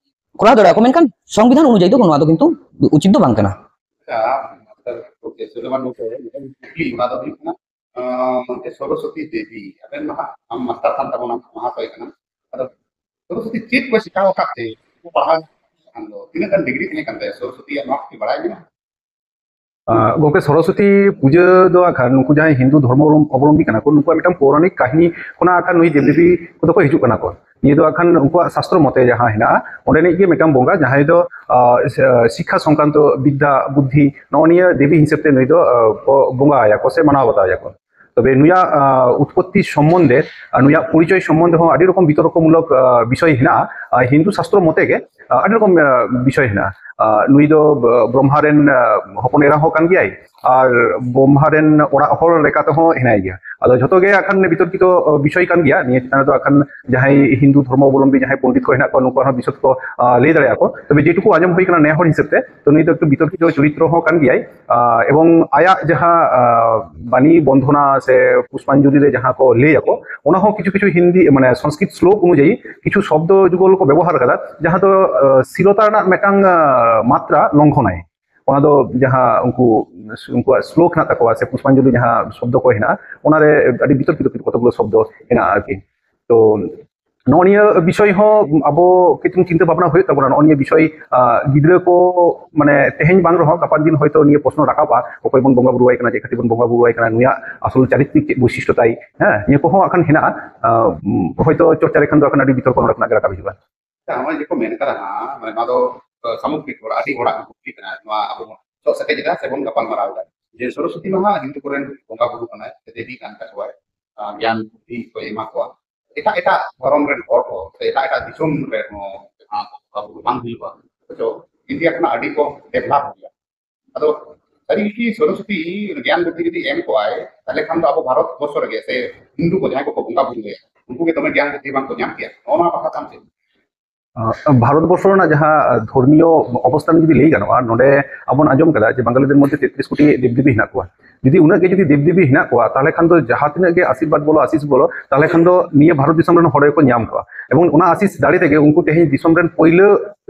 ᱠᱚᱨᱟᱣ ᱫᱟᱲᱮᱭᱟᱜᱼᱟ ᱠᱚ, ᱢᱮᱱᱠᱷᱟᱱ ᱥᱚᱝᱵᱤᱫᱷᱟᱱ ᱚᱱᱩᱡᱟᱭᱤ ᱫᱚ ᱱᱚᱣᱟ ᱫᱚ ᱠᱤᱱᱛᱩ ᱩᱪᱤᱛ ᱫᱚ ᱵᱟᱝ ᱠᱟᱱᱟ᱾ ᱟᱪᱪᱷᱟ, ᱢᱟᱥᱴᱟᱨ ᱜᱚᱢᱠᱮ ᱥᱩᱞᱮᱢᱟᱱ ᱜᱚᱢᱠᱮ, ᱢᱤᱫᱴᱮᱱ ᱠᱩᱠᱞᱤ, ᱚᱱᱟ ᱫᱚ ᱦᱩᱭᱩᱜ ᱠᱟᱱᱟ, ᱟᱸ, ᱜᱚᱢᱠᱮ ᱥᱚᱨᱚᱥᱚᱛᱤ ᱫᱮᱵᱤ, ᱟᱵᱮᱱ ᱢᱟ ᱦᱟᱸᱜ ᱟᱢ ᱢᱟᱥᱴᱟᱨ ᱠᱟᱱ ᱛᱟᱵᱚᱱᱟ, ᱢᱟᱦᱟᱥᱚᱭ ᱠᱟᱱᱟ᱾ ᱟᱫᱚ ᱥᱚᱨᱚᱥᱚᱛᱤ ᱪᱮᱫ ᱠᱚ ᱥᱤᱠᱷᱟᱣ ᱟᱠᱟᱫ ᱛᱮ ᱯᱟᱲᱦᱟᱣ ᱠᱷᱟᱱ ᱫᱚ ᱛᱤᱱᱟᱹᱜ ᱜᱟᱱ ᱰᱤᱜᱽᱨᱤ ᱛᱟᱦᱮᱸ ᱠᱟᱱ ᱛᱟᱭᱟ ᱥᱚᱨᱚᱥᱚᱛᱤᱭᱟᱜ, ᱱᱚᱣᱟ ᱠᱤ ᱵᱟᱲᱟᱭ ᱢᱮᱱᱟᱜᱼᱟ? ᱟᱸ, ᱜᱚᱢᱠᱮ, ᱥᱚᱨᱚᱥᱚᱛᱤ ᱯᱩᱡᱟᱹ ᱫᱚ ᱟᱠᱷᱟᱱ ᱱᱩᱠᱩ ᱡᱟᱦᱟᱸᱭ ᱦᱤᱱᱫᱩ ᱫᱷᱚᱨᱢᱚ ᱚᱵᱚᱞᱚᱢᱵᱤ ᱠᱟᱱᱟ ᱠᱚ, ᱱᱩᱠᱩᱣᱟᱜ ᱢᱤᱫᱴᱟᱝ ᱯᱳᱣᱨᱟᱱᱤᱠ ᱠᱟᱹᱦᱱᱤ ᱠᱷᱚᱱᱟᱜ ᱟᱠᱷᱟᱱ ᱱᱩᱭ ᱫᱮᱵᱽᱫᱮᱵᱤ ᱠᱚᱫᱚ ᱠᱚ ᱦᱤᱡᱩᱜ ᱠᱟᱱᱟ ᱠᱚ᱾ ᱱᱤᱭᱟᱹ ᱫᱚ ᱟᱠᱷᱟᱱ ᱩᱱᱠᱩᱣᱟᱜ ᱥᱟᱥᱛᱨᱚ ᱢᱚᱛᱮ ᱡᱟᱦᱟᱸ ᱦᱮᱱᱟᱜᱼᱟ, ᱚᱸᱰᱮᱱᱤᱡ ᱜᱮ ᱢᱤᱫᱴᱟᱝ ᱵᱚᱸᱜᱟ, ᱡᱟᱦᱟᱸᱭ ᱫᱚ, ᱟᱸ, ᱥᱤ-, ᱥᱤᱠᱠᱷᱟ ᱥᱚᱝᱠᱨᱟᱱᱛᱚ ᱵᱤᱫᱽᱫᱟ, ᱵᱩᱫᱽᱫᱷᱤ, ᱱᱚᱜᱼᱚ ᱱᱤᱭᱟᱹ ᱫᱮᱵᱤ ᱦᱤᱥᱟᱹᱵ ᱛᱮ ᱱᱩᱭ ᱫᱚ, ᱟᱸ, ᱠᱚ ᱵᱚᱸᱜᱟ ᱟᱭᱟ ᱠᱚ ᱥᱮ ᱢᱟᱱᱟᱣ ᱵᱟᱛᱟᱣ ᱟᱭᱟ ᱠᱚ᱾ ᱛᱚᱵᱮ ᱱᱩᱭᱟᱜ, ᱟᱸ, ᱩᱛᱯᱚᱛᱛᱤ ᱥᱚᱢᱵᱚᱱᱫᱷᱮ ᱟᱨ ᱱᱩᱭᱟᱜ ᱯᱚᱨᱤᱪᱚᱭ ᱥᱚᱢᱵᱚᱱᱫᱷᱮ ᱦᱚᱸ ᱟᱹᱰᱤ ᱨᱚᱠᱚᱢ ᱵᱤᱛᱚᱨᱠᱚᱢᱩᱞᱚᱠ, ᱟᱸ, ᱵᱤᱥᱚᱭ ᱦᱮᱱᱟᱜᱼᱟ᱾ ᱟᱸ, ᱦᱤᱱᱫᱩ ᱥᱟᱥᱛᱨᱚ ᱢᱚᱛᱮ ᱜᱮ, ᱟᱸ, ᱟᱹᱰᱤ ᱨᱚᱠᱚᱢ, ᱟᱸ, ᱵᱤᱥᱚᱭ ᱦᱮᱱᱟᱜᱼᱟ᱾ ᱟᱸ, ᱱᱩᱭ ᱫᱚ ᱵ-, ᱵᱨᱚᱦᱢᱟ ᱨᱮᱱ, ᱟᱸ, ᱦᱚᱯᱚᱱ ᱮᱨᱟ ᱦᱚᱸ ᱠᱟᱱ ᱜᱮᱭᱟᱭ ᱟᱨ ᱵᱨᱚᱦᱢᱟ ᱨᱮᱱ ᱚᱲᱟᱜ ᱦᱚᱲ ᱞᱮᱠᱟ ᱛᱮᱦᱚᱸ ᱦᱮᱱᱟᱭ ᱜᱮᱭᱟ᱾ ᱟᱫᱚ ᱡᱷᱚᱛᱚ ᱜᱮ ᱟᱠᱷᱟᱱ ᱵᱤᱛᱚᱨᱠᱤᱛᱚ, ᱟᱸ, ᱵᱤᱥᱚᱭ ᱠᱟᱱ ᱜᱮᱭᱟ᱾ ᱱᱤᱭᱟᱹ ᱪᱮᱛᱟᱱ ᱨᱮᱫᱚ ᱟᱠᱷᱟᱱ ᱡᱟᱦᱟᱸᱭ ᱦᱤᱱᱫᱩ ᱫᱷᱚᱨᱢᱚ ᱚᱵᱚᱞᱚᱢᱵᱤ ᱡᱟᱦᱟᱸᱭ ᱯᱚᱱᱰᱤᱛ ᱠᱚ ᱦᱮᱱᱟᱜ ᱠᱚᱣᱟ, ᱱᱩᱠᱩ ᱟᱨᱦᱚᱸ ᱵᱤᱥᱚᱫ ᱠᱚ, ᱟᱸ, ᱞᱟᱹᱭ ᱫᱟᱲᱮᱭᱟᱜᱼᱟ ᱠᱚ᱾ ᱛᱚᱵᱮ ᱡᱮᱴᱩᱠᱩ ᱟᱸᱡᱚᱢ ᱦᱩᱭ ᱠᱟᱱᱟ ᱱᱮ ᱦᱚᱲ ᱦᱤᱥᱟᱹᱵ ᱛᱮ, ᱛᱚ ᱱᱩᱭ ᱫᱚ ᱮᱠᱴᱩ ᱵᱤᱛᱚᱨᱠᱤᱛᱚ ᱪᱚᱨᱤᱛᱨᱚ ᱦᱚᱸ ᱠᱟᱱ ᱜᱮᱭᱟᱭ᱾ ᱟᱸ, ᱮᱵᱚᱝ ᱟᱭᱟᱜ ᱡᱟᱦᱟᱸ, ᱟᱸ, ᱵᱟᱱᱤ ᱵᱚᱱᱫᱷᱚᱱᱟ ᱥᱮ ᱯᱩᱥᱯᱟᱧᱡᱚᱞᱤ ᱨᱮ ᱡᱟᱦᱟᱸ ᱠᱚ ᱞᱟᱹᱭ ᱟᱠᱚ, ᱚᱱᱟ ᱦᱚᱸ ᱠᱤᱪᱷᱩ ᱠᱤᱪᱷᱩ ᱦᱤᱱᱫᱤ, ᱢᱟᱱᱮ, ᱥᱚᱝᱥᱠᱨᱤᱛ ᱥᱞᱳᱠ ᱚᱱᱩᱡᱟᱭᱤ ᱠᱤᱪᱷᱩ ᱥᱚᱵᱫᱚ ᱡᱩᱜᱚᱞ ᱠᱚ ᱵᱮᱵᱚᱦᱟᱨ ᱟᱠᱟᱫᱟ, ᱡᱟᱦᱟᱸ ᱫᱚ, ᱟᱸ, ᱥᱤᱞᱚᱛᱟ ᱨᱮᱱᱟᱜ ᱢᱤᱫᱴᱟᱝ, ᱟᱸ, ᱢᱟᱛᱨᱟ ᱞᱚᱝᱜᱷᱚᱱᱟᱭ᱾ ᱚᱱᱟ ᱫᱚ ᱡᱟᱦᱟᱸ ᱩᱱᱠᱩ, ᱩᱱᱠᱩᱣᱟᱜ ᱥᱞᱳᱠ ᱦᱮᱱᱟᱜ ᱛᱟᱠᱚᱣᱟ ᱥᱮ ᱯᱩᱥᱯᱟᱧᱡᱚᱞᱤ ᱡᱟᱦᱟᱸ ᱥᱚᱵᱫᱚ ᱠᱚ ᱦᱮᱱᱟᱜᱼᱟ, ᱚᱱᱟᱨᱮ ᱟᱹᱰᱤ ᱵᱤᱛᱚᱨᱠᱤᱛᱚ ᱠᱚᱛᱚᱠ ᱜᱩᱞᱳ ᱥᱚᱵᱫᱚ ᱦᱮᱱᱟᱜᱼᱟ ᱟᱨᱠᱤ᱾ ᱛᱚ ᱱᱚᱜᱼᱚ ᱱᱤᱭᱟᱹ ᱵᱤᱥᱚᱭ ᱦᱚᱸ ᱟᱵᱚ ᱠᱟᱹᱴᱤᱡ ᱪᱤᱱᱛᱟᱹ ᱵᱷᱟᱵᱽᱱᱟ ᱦᱩᱭᱩᱜ ᱛᱟᱵᱚᱱᱟ᱾ ᱱᱚᱜᱼᱚ ᱱᱤᱭᱟᱹ ᱵᱤᱥᱚᱭ, ᱟᱸ, ᱜᱤᱫᱽᱨᱟᱹ ᱠᱚ, ᱢᱟᱱᱮ, ᱛᱮᱦᱮᱧ ᱵᱟᱝ ᱨᱮᱦᱚᱸ ᱜᱟᱯᱟ ᱫᱤᱱ ᱦᱚᱭᱛᱳ ᱱᱤᱭᱟᱹ ᱯᱨᱚᱥᱱᱚ ᱨᱟᱠᱟᱵᱼᱟ, ᱚᱠᱚᱭ ᱵᱚᱱ ᱵᱚᱸᱜᱟ ᱵᱩᱨᱩ ᱟᱭ ᱠᱟᱱᱟ, ᱪᱮᱫ ᱠᱷᱟᱹᱛᱤᱨ ᱵᱚᱱ ᱵᱚᱸᱜᱟ ᱵᱩᱨᱩ ᱟᱭ ᱠᱟᱱᱟ, ᱱᱩᱭᱟᱜ ᱟᱥᱚᱞ ᱪᱟᱨᱤᱛᱨᱤᱠ ᱪᱮᱫ ᱵᱳᱭᱥᱤᱥᱴᱚ ᱛᱟᱭ, ᱦᱮᱸ, ᱱᱤᱭᱟᱹ ᱠᱚᱦᱚᱸ ᱟᱠᱷᱟᱱ ᱦᱮᱱᱟᱜᱼᱟ᱾ ᱟᱸ, ᱦᱚᱭᱛᱳ ᱪᱚᱨᱪᱟ ᱞᱮᱠᱷᱟᱱ ᱫᱚ ᱟᱠᱷᱟᱱ ᱟᱹᱰᱤ ᱵᱤᱛᱚᱨᱠᱚ ᱱᱚᱰᱮ ᱠᱷᱚᱱᱟᱜ ᱜᱮ ᱨᱟᱠᱟᱵ ᱦᱤᱡᱩᱜᱼᱟ᱾ ᱟᱪᱪᱷᱟ, ᱱᱚᱜᱼᱚᱭ ᱡᱮ ᱠᱚ ᱢᱮᱱ ᱠᱟᱫᱟ ᱦᱟᱸᱜ, ᱢᱟᱱᱮ, ᱱᱚᱣᱟ ᱫᱚ, ᱟᱸ, ᱥᱟᱢᱚᱜᱨᱤᱠ ᱦᱚᱲ, ᱟᱹᱰᱤ ᱦᱚᱲᱟᱜ ᱠᱩᱠᱞᱤ ᱠᱟᱱᱟ, ᱱᱚᱣᱟ ᱟᱵᱚ ᱵᱚᱱ ᱥᱚᱜ ᱥᱮᱴᱮᱡ ᱮᱫᱟ ᱥᱮ ᱵᱚᱱ ᱜᱟᱯᱟᱞ ᱢᱟᱨᱟᱣ ᱮᱫᱟ ᱡᱮ ᱥᱚᱨᱚᱥᱚᱛᱤ ᱢᱟ ᱦᱟᱸᱜ ᱦᱤᱱᱫᱩ ᱠᱚᱨᱮᱱ ᱵᱚᱸᱜᱟ ᱵᱩᱨᱩ ᱠᱟᱱᱟᱭ, ᱥᱮ ᱫᱮᱵᱤ ᱠᱟᱱ ᱛᱟᱠᱚᱣᱟᱭ, ᱟᱸ, ᱜᱮᱭᱟᱱ ᱵᱩᱫᱽᱫᱷᱤ ᱠᱚᱭ ᱮᱢᱟ ᱠᱚᱣᱟ᱾ ᱮᱴᱟᱜ ᱮᱴᱟᱜ ᱫᱷᱚᱨᱚᱢ ᱨᱮᱱ ᱦᱚᱲ ᱠᱚ ᱥᱮ ᱮᱴᱟᱜ ᱮᱴᱟᱜ ᱫᱤᱥᱚᱢ ᱨᱮ ᱦᱚᱸ ᱡᱟᱦᱟᱸ ᱵᱚᱸᱜᱟ ᱵᱩᱨᱩ ᱵᱟᱝ ᱦᱩᱭᱩᱜᱼᱟ, ᱚᱛᱷᱚᱪᱚ ᱤᱱᱰᱤᱭᱟ ᱠᱷᱚᱱᱟᱜ ᱟᱹᱰᱤ ᱠᱚ ᱰᱮᱵᱷᱞᱚᱯ ᱜᱮᱭᱟ᱾ ᱟᱫᱚ ᱥᱟᱹᱨᱤ ᱜᱮ ᱥᱚᱨᱚᱥᱚᱛᱤ ᱜᱮᱭᱟᱱ ᱵᱩᱫᱽᱫᱷᱤ ᱡᱩᱫᱤ ᱮᱢ ᱠᱚᱜᱼᱟᱭ, ᱛᱟᱦᱞᱮ ᱠᱷᱟᱱ ᱫᱚ ᱟᱵᱚ ᱵᱷᱟᱨᱚᱛ ᱵᱚᱨᱥᱚ ᱨᱮᱜᱮ ᱥᱮ ᱦᱤᱱᱫᱩ ᱠᱚ ᱡᱟᱦᱟᱸᱭ ᱠᱚᱠᱚ ᱵᱚᱸᱜᱟ ᱵᱩᱨᱩᱭᱟ, ᱩᱱᱠᱩ ᱜᱮ ᱫᱚᱢᱮ ᱜᱮᱭᱟᱱ ᱵᱩᱫᱽᱫᱷᱤ ᱵᱟᱝ ᱠᱚ ᱧᱟᱢ ᱠᱮᱭᱟ? ᱱᱚᱜᱼᱚ ᱱᱚᱣᱟ ᱠᱟᱛᱷᱟ ᱛᱟᱢ ᱪᱮᱫ? ᱟᱸ, ᱵᱷᱟᱨᱚᱛ ᱵᱚᱨᱥᱚ ᱨᱮᱱᱟᱜ ᱡᱟᱦᱟᱸ ᱫᱷᱚᱨᱢᱤᱭᱚ ᱚᱵᱚᱥᱛᱷᱟᱱ ᱡᱩᱫᱤ ᱞᱟᱹᱭ ᱜᱟᱱᱚᱜᱼᱟ, ᱱᱚᱰᱮ ᱟᱵᱚ ᱵᱚᱱ ᱟᱸᱡᱚᱢ ᱠᱟᱫᱟ ᱡᱮ ᱵᱟᱝᱜᱟᱞᱤ ᱫᱮᱵ ᱢᱚᱫᱽᱫᱷᱮ ᱛᱮᱛᱨᱤᱥ ᱠᱳᱴᱤ ᱫᱮᱵ ᱫᱮᱵᱤ ᱦᱮᱱᱟᱜ ᱠᱚᱣᱟ᱾ ᱡᱩᱫᱤ ᱩᱱᱟᱹᱜ ᱜᱮ ᱡᱩᱫᱤ ᱫᱮᱵ ᱫᱮᱵᱤ ᱦᱮᱱᱟᱜ ᱠᱚᱣᱟ, ᱛᱟᱦᱚᱞᱮ ᱠᱷᱟᱱ ᱫᱚ ᱡᱟᱦᱟᱸ ᱛᱤᱱᱟᱹᱜ ᱜᱮ ᱟᱥᱤᱨᱵᱟᱫᱽ ᱵᱚᱞᱚ, ᱟᱥᱤᱥ ᱵᱚᱞᱚ, ᱛᱟᱦᱚᱞᱮ ᱠᱷᱟᱱ ᱫᱚ ᱱᱤᱭᱟᱹ ᱵᱷᱟᱨᱚᱛ ᱫᱤᱥᱚᱢ ᱨᱮᱱ ᱦᱚᱲ ᱜᱮᱠᱚ ᱧᱟᱢ ᱠᱚᱣᱟ᱾ ᱮᱵᱚᱝ ᱚᱱᱟ ᱟᱥᱤᱥ ᱫᱟᱲᱮ ᱛᱮᱜᱮ ᱩᱱᱠᱩ ᱛᱮᱦᱮᱧ ᱫᱤᱥᱚᱢ ᱨᱮᱱ ᱯᱳᱭᱞᱳ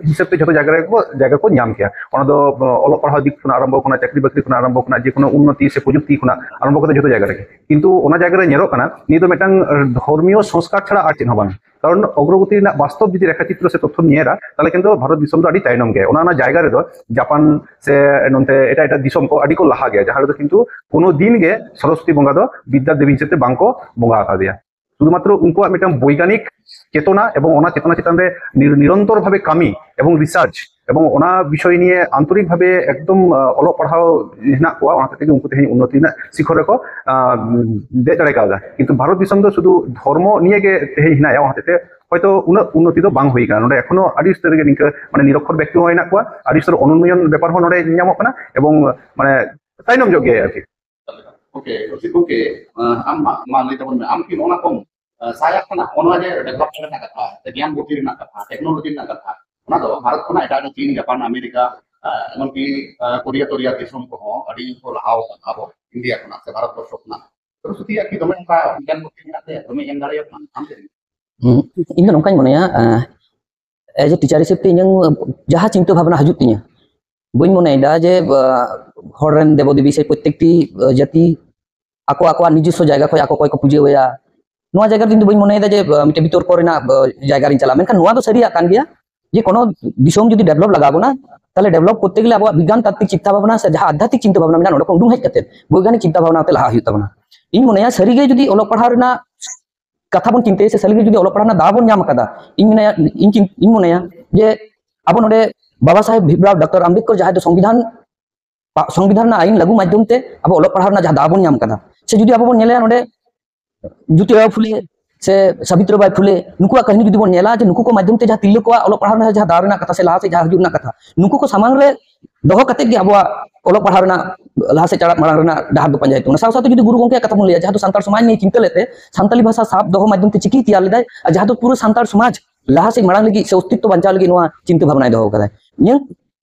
ᱦᱤᱥᱟᱹᱵ ᱛᱮ ᱡᱷᱚᱛᱚ ᱡᱟᱭᱜᱟ ᱨᱮᱠᱚ, ᱡᱟᱭᱜᱟ ᱠᱚ ᱧᱟᱢ ᱠᱮᱭᱟ᱾ ᱚᱱᱟ ᱫᱚ, ᱚ, ᱚᱞᱚᱜ ᱯᱟᱲᱦᱟᱣ ᱫᱤᱠ ᱠᱷᱚᱱᱟᱜ ᱟᱨᱟᱢᱵᱷᱚ ᱠᱷᱚᱱᱟᱜ, ᱪᱟᱹᱠᱨᱤ ᱵᱟᱹᱠᱨᱤ ᱠᱷᱚᱱᱟᱜ ᱟᱨᱟᱢᱵᱷᱚ ᱠᱷᱚᱱᱟᱜ, ᱡᱮ ᱠᱳᱱᱳ ᱩᱱᱱᱚᱛᱤ ᱥᱮ ᱯᱨᱚᱡᱩᱠᱛᱤ ᱠᱷᱚᱱᱟᱜ ᱟᱨᱟᱢᱵᱷᱚ ᱠᱟᱛᱮ ᱡᱷᱚᱛᱚ ᱡᱟᱭᱜᱟ ᱨᱮᱜᱮ᱾ ᱠᱤᱱᱛᱩ ᱚᱱᱟ ᱡᱟᱭᱜᱟ ᱨᱮ ᱧᱮᱞᱚᱜ ᱠᱟᱱᱟ, ᱱᱤᱭᱟᱹ ᱫᱚ ᱢᱤᱫᱴᱟᱝ, ᱟᱸ, ᱫᱷᱚᱨᱢᱤᱭᱚ ᱥᱚᱝᱥᱠᱟᱨ ᱪᱷᱟᱲᱟ ᱟᱨ ᱪᱮᱫ ᱦᱚᱸ ᱵᱟᱝ᱾ ᱠᱟᱨᱚᱱ ᱚᱜᱨᱚᱜᱚᱛᱤ ᱨᱮᱱᱟᱜ ᱵᱟᱥᱛᱚᱵ ᱡᱩᱫᱤ ᱨᱮᱠᱷᱟ ᱪᱤᱛᱨᱚ ᱥᱮ ᱛᱚᱛᱛᱷᱚᱢ ᱧᱮᱞᱟ, ᱛᱟᱦᱚᱞᱮ ᱠᱤᱱᱛᱩ ᱵᱷᱟᱨᱚᱛ ᱫᱤᱥᱚᱢ ᱫᱚ ᱟᱹᱰᱤ ᱛᱟᱭᱱᱚᱢ ᱜᱮᱭᱟ᱾ ᱚᱱᱟ, ᱚᱱᱟ ᱡᱟᱭᱜᱟ ᱨᱮᱫᱚ ᱡᱟᱯᱟᱱ ᱥᱮ ᱱᱚᱱᱛᱮ ᱮᱴᱟᱜ ᱮᱴᱟᱜ ᱫᱤᱥᱚᱢ ᱠᱚ ᱟᱹᱰᱤ ᱠᱚ ᱞᱟᱦᱟ ᱜᱮᱭᱟ, ᱡᱟᱦᱟᱸ ᱨᱮᱫᱚ ᱠᱤᱱᱛᱩ ᱠᱳᱱᱳ ᱫᱤᱱ ᱜᱮ ᱥᱚᱨᱚᱥᱚᱛᱤ ᱵᱚᱸᱜᱟ ᱫᱚ ᱵᱤᱫᱽᱫᱟ ᱫᱮᱵᱤ ᱦᱤᱥᱟᱹᱵ ᱛᱮ ᱵᱟᱝ ᱠᱚ ᱵᱚᱸᱜᱟ ᱟᱠᱟᱫᱮᱭᱟ᱾ ᱥᱩᱫᱷᱩᱢᱟᱛᱨᱚ ᱩᱱᱠᱩᱣᱟᱜ ᱢᱤᱫᱴᱟᱝ ᱵᱳᱭᱜᱟᱱᱤᱠ ᱪᱮᱛᱚᱱᱟ ᱮᱵᱚᱝ ᱚᱱᱟ ᱪᱮᱛᱚᱱᱟ ᱪᱮᱛᱟᱱ ᱨᱮ ᱱᱤᱨ-, ᱱᱤᱨᱚᱱᱛᱚᱨ ᱵᱷᱟᱵᱮ ᱠᱟᱹᱢᱤ ᱮᱵᱚᱝ ᱨᱤᱥᱟᱨᱪ ᱮᱵᱚᱝ ᱚᱱᱟ ᱵᱤᱥᱚᱭ ᱱᱤᱭᱮ ᱟᱱᱛᱚᱨᱤᱠ ᱵᱷᱟᱵᱮ ᱮᱠᱫᱚᱢ, ᱟᱸ, ᱚᱞᱚᱜ ᱯᱟᱲᱦᱟᱣ ᱦᱮᱱᱟᱜ ᱠᱚᱣᱟ, ᱚᱱᱟ ᱦᱚᱛᱮᱡ ᱛᱮᱜᱮ ᱩᱱᱠᱩ ᱛᱮᱦᱮᱧ ᱩᱱᱱᱚᱛᱤ ᱨᱮᱱᱟᱜ ᱥᱤᱠᱷᱚᱨ ᱨᱮᱠᱚ, ᱟᱸ, ᱫᱮᱡ ᱫᱟᱲᱮ ᱠᱟᱣᱫᱟ᱾ ᱠᱤᱱᱛᱩ ᱵᱷᱟᱨᱚᱛ ᱫᱤᱥᱚᱢ ᱫᱚ ᱥᱩᱫᱷᱩ ᱫᱷᱚᱨᱢᱚ ᱱᱤᱭᱮ ᱜᱮ ᱛᱮᱦᱮᱧ ᱦᱮᱱᱟᱭᱟ, ᱚᱱᱟ ᱦᱚᱛᱮᱡ ᱛᱮ ᱦᱚᱭᱛᱚ ᱩᱱᱟᱹᱜ ᱩᱱᱱᱚᱛᱤ ᱫᱚ ᱵᱟᱝ ᱦᱩᱭ ᱠᱟᱱᱟ᱾ ᱱᱚᱰᱮ ᱮᱠᱷᱚᱱᱳ ᱟᱹᱰᱤ ᱩᱥᱛᱟᱹᱨ ᱜᱮ ᱱᱤᱝᱠᱟᱹ, ᱢᱟᱱᱮ, ᱱᱤᱨᱚᱠᱠᱷᱚᱨ ᱵᱮᱠᱛᱤ ᱦᱚᱸ ᱦᱮᱱᱟᱜ ᱠᱚᱣᱟ, ᱟᱹᱰᱤ ᱩᱥᱛᱟᱹᱨ ᱚᱱᱩᱱᱱᱚᱭᱚᱱ ᱵᱮᱯᱟᱨ ᱦᱚᱸ ᱱᱚᱰᱮ ᱧᱟᱢᱚᱜ ᱠᱟᱱᱟ ᱮᱵᱚᱝ, ᱢᱟᱱᱮ, ᱛᱟᱭᱱᱚᱢ ᱧᱚᱜ ᱜᱮᱭᱟ ᱟᱨᱠᱤ᱾ ᱳᱠᱮ, ᱨᱚᱥᱤᱫ ᱜᱚᱢᱠᱮ, ᱟᱸ, ᱟᱢ ᱢᱟ, ᱢᱟ ᱞᱟᱹᱭ ᱛᱟᱵᱚᱱ ᱢᱮ, ᱟᱢ ᱠᱤ ᱱᱚᱜᱼᱚ ᱱᱟ ᱠᱚᱢ, ᱟᱸ, ᱥᱟᱭᱟᱜ ᱠᱟᱱᱟ? ᱱᱚᱜᱼᱚ ᱱᱚᱣᱟ ᱡᱮ ᱰᱮᱵᱷᱞᱚᱯᱢᱮᱱᱴ ᱨᱮᱱᱟᱜ ᱠᱟᱛᱷᱟ, ᱥᱮ ᱜᱮᱭᱟᱱ ᱵᱩᱫᱽᱫᱷᱤ ᱨᱮᱱᱟᱜ ᱠᱟᱛᱷᱟ, ᱴᱮᱠᱱᱳᱞᱚᱡᱤ ᱨᱮᱱᱟᱜ ᱠᱟᱛᱷᱟ, ᱚᱱᱟ ᱫᱚ ᱵᱷᱟᱨᱚᱛ ᱠᱷᱚᱱᱟᱜ ᱮᱴᱟᱜ ᱮᱴᱟᱜ ᱪᱤᱱ, ᱡᱟᱯᱟᱱ, ᱟᱢᱮᱨᱤᱠᱟ, ᱟᱸ, ᱮᱢᱚᱱᱠᱤ, ᱟᱸ, ᱠᱳᱨᱤᱭᱟ ᱛᱳᱨᱤᱭᱟ ᱫᱤᱥᱚᱢ ᱠᱚᱦᱚᱸ ᱟᱹᱰᱤ ᱠᱚ ᱞᱟᱦᱟᱣ ᱟᱠᱟᱱᱟ ᱟᱵᱚ ᱤᱱᱰᱤᱭᱟ ᱠᱷᱚᱱᱟᱜ ᱥᱮ ᱵᱷᱟᱨᱚᱛ ᱵᱚᱨᱥᱚ ᱠᱷᱚᱱᱟᱜ᱾ ᱥᱚᱨᱚᱥᱚᱛᱤᱭᱟᱜ ᱠᱤ ᱫᱚᱢᱮ ᱚᱱᱠᱟ ᱜᱮᱭᱟᱱ ᱵᱩᱫᱽᱫᱷᱤ ᱢᱮᱱᱟᱜ ᱛᱟᱭᱟ, ᱫᱚᱢᱮ ᱮᱢ ᱫᱟᱲᱮᱭᱟᱜ ᱠᱟᱱᱟ? ᱟᱢ ᱪᱮᱫ ᱮᱢ ᱦᱩᱸ, ᱤᱧ ᱫᱚ ᱱᱚᱝᱠᱟᱧ ᱢᱚᱱᱮᱭᱟ, ᱟᱸ, as a teacher ᱦᱤᱥᱟᱹᱵ ᱛᱮ ᱤᱧᱟᱹᱝ ᱡᱟᱦᱟᱸ ᱪᱤᱱᱛᱟᱹ ᱵᱷᱟᱵᱽᱱᱟ ᱦᱤᱡᱩᱜ ᱛᱤᱧᱟᱹ, ᱵᱟᱹᱧ ᱢᱚᱱᱮᱭᱮᱫᱟ ᱡᱮ, ᱟᱸ, ᱦᱚᱲ ᱨᱮᱱ ᱫᱮᱵᱚ ᱫᱮᱵᱤ ᱥᱮ ᱯᱨᱚᱛᱛᱮᱠᱴᱤ, ᱟᱸ, ᱡᱟᱹᱛᱤ ᱟᱠᱚ ᱟᱠᱚᱣᱟᱜ ᱱᱤᱡᱚᱥᱥᱚ ᱡᱟᱭᱜᱟ ᱠᱷᱚᱱ ᱟᱠᱚ ᱚᱠᱚᱭ ᱠᱚ ᱯᱩᱡᱟᱹ ᱟᱭᱟ, ᱱᱚᱣᱟ ᱡᱟᱭᱜᱟ ᱨᱮ ᱤᱧ ᱫᱚ ᱵᱟᱹᱧ ᱢᱚᱱᱮᱭᱮᱫᱟ ᱡᱮ, ᱟᱸ, ᱢᱤᱫᱴᱮᱱ ᱵᱤᱛᱚᱨᱠᱚ ᱨᱮᱱᱟᱜ, ᱟᱸ, ᱡᱟᱭᱜᱟ ᱨᱤᱧ ᱪᱟᱞᱟᱜᱼᱟ᱾ ᱢᱮᱱᱠᱷᱟᱱ ᱱᱚᱣᱟ ᱫᱚ ᱥᱟᱹᱨᱤᱭᱟᱜ ᱠᱟᱱ ᱜᱮᱭᱟ ᱡᱮ ᱠᱳᱱᱳ ᱫᱤᱥᱚᱢ ᱡᱩᱫᱤ ᱰᱮᱵᱷᱞᱚᱯ ᱞᱟᱜᱟᱣ ᱵᱚᱱᱟ, ᱛᱟᱦᱚᱞᱮ ᱰᱮᱵᱷᱞᱚᱯ ᱠᱚᱨᱛᱮ ᱜᱮᱞᱮ ᱟᱵᱚᱣᱟᱜ ᱵᱤᱜᱽᱜᱟᱱ ᱛᱟᱛᱛᱤᱠ ᱪᱤᱱᱛᱟ ᱵᱷᱟᱵᱽᱱᱟ ᱥᱮ ᱡᱟᱦᱟᱸ ᱟᱫᱷᱭᱟᱛᱢᱤᱠ ᱪᱤᱱᱛᱟ ᱵᱷᱟᱵᱽᱱᱟ ᱢᱮᱱᱟᱜᱼᱟ, ᱱᱚᱸᱰᱮ ᱠᱷᱚᱱ ᱩᱰᱩᱝ ᱦᱮᱡ ᱠᱟᱛᱮ ᱵᱳᱭᱜᱟᱱᱤᱠ ᱪᱤᱱᱛᱟ ᱵᱷᱟᱵᱽᱱᱟ ᱛᱮ ᱞᱟᱦᱟ ᱦᱩᱭᱩᱜ ᱛᱟᱵᱚᱱᱟ᱾ ᱤᱧ ᱢᱚᱱᱮᱭᱟ ᱥᱟᱹᱨᱤᱜᱮ ᱡᱩᱫᱤ ᱚᱞᱚᱜ ᱯᱟᱲᱦᱟᱣ ᱨᱮᱱᱟᱜ ᱠᱟᱛᱷᱟ ᱵᱚᱱ ᱪᱤᱱᱛᱟᱹᱭᱟ ᱥᱮ ᱥᱟᱹᱨᱤᱜᱮ ᱡᱩᱫᱤ ᱚᱞᱚᱜ ᱯᱟᱲᱦᱟᱣ ᱨᱮᱱᱟᱜ ᱫᱟᱣ ᱵᱚᱱ ᱧᱟᱢ ᱟᱠᱟᱫᱟ, ᱤᱧ ᱢᱮᱱᱟ, ᱤᱧ ᱪᱤᱱ-, ᱤᱧ ᱢᱚᱱᱮᱭᱟ ᱡᱮ ᱟᱵᱚ ᱱᱚᱰᱮ ᱵᱟᱵᱟ ᱥᱟᱦᱮᱵᱽ ᱵᱷᱤᱢᱨᱟᱣ ᱰᱟᱠᱛᱟᱨ ᱟᱢᱵᱮᱫᱠᱚᱨ ᱡᱟᱦᱟᱸᱭ ᱫᱚ ᱥᱚᱝᱵᱤᱫᱷᱟᱱ ᱯᱟ-, ᱥᱚᱝᱵᱤᱫᱷᱟᱱ ᱨᱮᱱᱟᱜ ᱟᱭᱤᱱ ᱞᱟᱹᱜᱩ ᱢᱟᱫᱽᱫᱷᱚᱢ ᱛᱮ ᱟᱵᱚ ᱚᱞᱚᱜ ᱯᱟᱲᱦᱟᱣ ᱨᱮᱱᱟᱜ ᱡᱟᱦᱟᱸ ᱫᱟᱣ ᱵᱚᱱ ᱧᱟᱢ ᱟᱠᱟᱫᱟ, ᱥᱮ ᱡᱩᱫᱤ ᱟᱵᱚ ᱵᱚᱱ ᱧᱮᱞᱮᱭᱟ ᱱᱚᱰᱮ ᱡᱳᱛᱤᱨᱟᱣ ᱯᱷᱩᱞᱮ ᱥᱮ ᱥᱟᱵᱤᱛᱨᱤᱵᱟᱭ ᱯᱷᱩᱞᱮ, ᱱᱩᱠᱩᱣᱟᱜ ᱠᱟᱹᱦᱱᱤ ᱡᱩᱫᱤ ᱵᱚᱱ ᱧᱮᱞᱟ ᱡᱮ ᱱᱩᱠᱩ ᱠᱚ ᱢᱟᱫᱽᱫᱷᱚᱢ ᱛᱮ ᱡᱟᱦᱟᱸ ᱛᱤᱨᱞᱟᱹ ᱠᱚᱣᱟᱜ ᱚᱞᱚᱜ ᱯᱟᱲᱦᱟᱣ ᱨᱮᱱᱟᱜ ᱡᱟᱦᱟᱸ ᱫᱟᱣ ᱨᱮᱱᱟᱜ ᱠᱟᱛᱷᱟ ᱥᱮ ᱞᱟᱦᱟ ᱥᱮᱫ ᱡᱟᱦᱟᱸ ᱦᱤᱡᱩᱜ ᱨᱮᱱᱟᱜ ᱠᱟᱛᱷᱟ, ᱱᱩᱠᱩ ᱠᱚ ᱥᱟᱢᱟᱝ ᱨᱮ ᱫᱚᱦᱚ ᱠᱟᱛᱮᱫ ᱜᱮ ᱟᱵᱚᱣᱟᱜ ᱚᱞᱚᱜ ᱯᱟᱲᱦᱟᱣ ᱨᱮᱱᱟᱜ ᱞᱟᱦᱟ ᱥᱮᱫ ᱪᱟᱞᱟᱜ ᱢᱟᱲᱟᱝ ᱨᱮᱱᱟᱜ ᱰᱟᱦᱟᱨ ᱫᱚ ᱯᱟᱸᱡᱟᱭ ᱛᱟᱵᱚᱱᱟ᱾ ᱥᱟᱶ ᱥᱟᱶᱛᱮ ᱡᱩᱫᱤ ᱜᱩᱨᱩ ᱜᱚᱢᱠᱮᱭᱟᱜ ᱠᱟᱛᱷᱟ ᱵᱚᱱ ᱞᱟᱹᱭᱟ, ᱡᱟᱦᱟᱸ ᱫᱚ ᱥᱟᱱᱛᱟᱲ ᱥᱚᱢᱟᱡᱽ ᱱᱤᱭᱮ ᱪᱤᱱᱛᱟᱹ ᱞᱮᱫ ᱛᱮ ᱥᱟᱱᱛᱟᱞᱤ ᱵᱷᱟᱥᱟ ᱥᱟᱵ ᱫᱚᱦᱚ ᱢᱟᱫᱽᱫᱷᱚᱢ ᱛᱮ ᱪᱤᱠᱤᱭ ᱛᱮᱭᱟᱨ ᱞᱮᱫᱟᱭ, ᱟᱨ ᱡᱟᱦᱟᱸ ᱫᱚ ᱯᱩᱨᱟᱹ ᱥᱟᱱᱛᱟᱲ ᱥᱚᱢᱟᱡᱽ ᱞᱟᱦᱟ ᱥᱮᱫ ᱢᱟᱲᱟᱝ ᱞᱟᱹᱜᱤᱫ ᱥᱮ ᱚᱥᱛᱤᱛᱛᱚ ᱵᱟᱧᱪᱟᱣ ᱞᱟᱹᱜᱤᱫ ᱱᱚᱣᱟ ᱪᱤᱱᱛᱟᱹ ᱵᱷᱟᱵᱽᱱᱟᱭ ᱫᱚᱦᱚ ᱠᱟᱫᱟᱭ᱾ ᱤᱧᱟᱹᱝ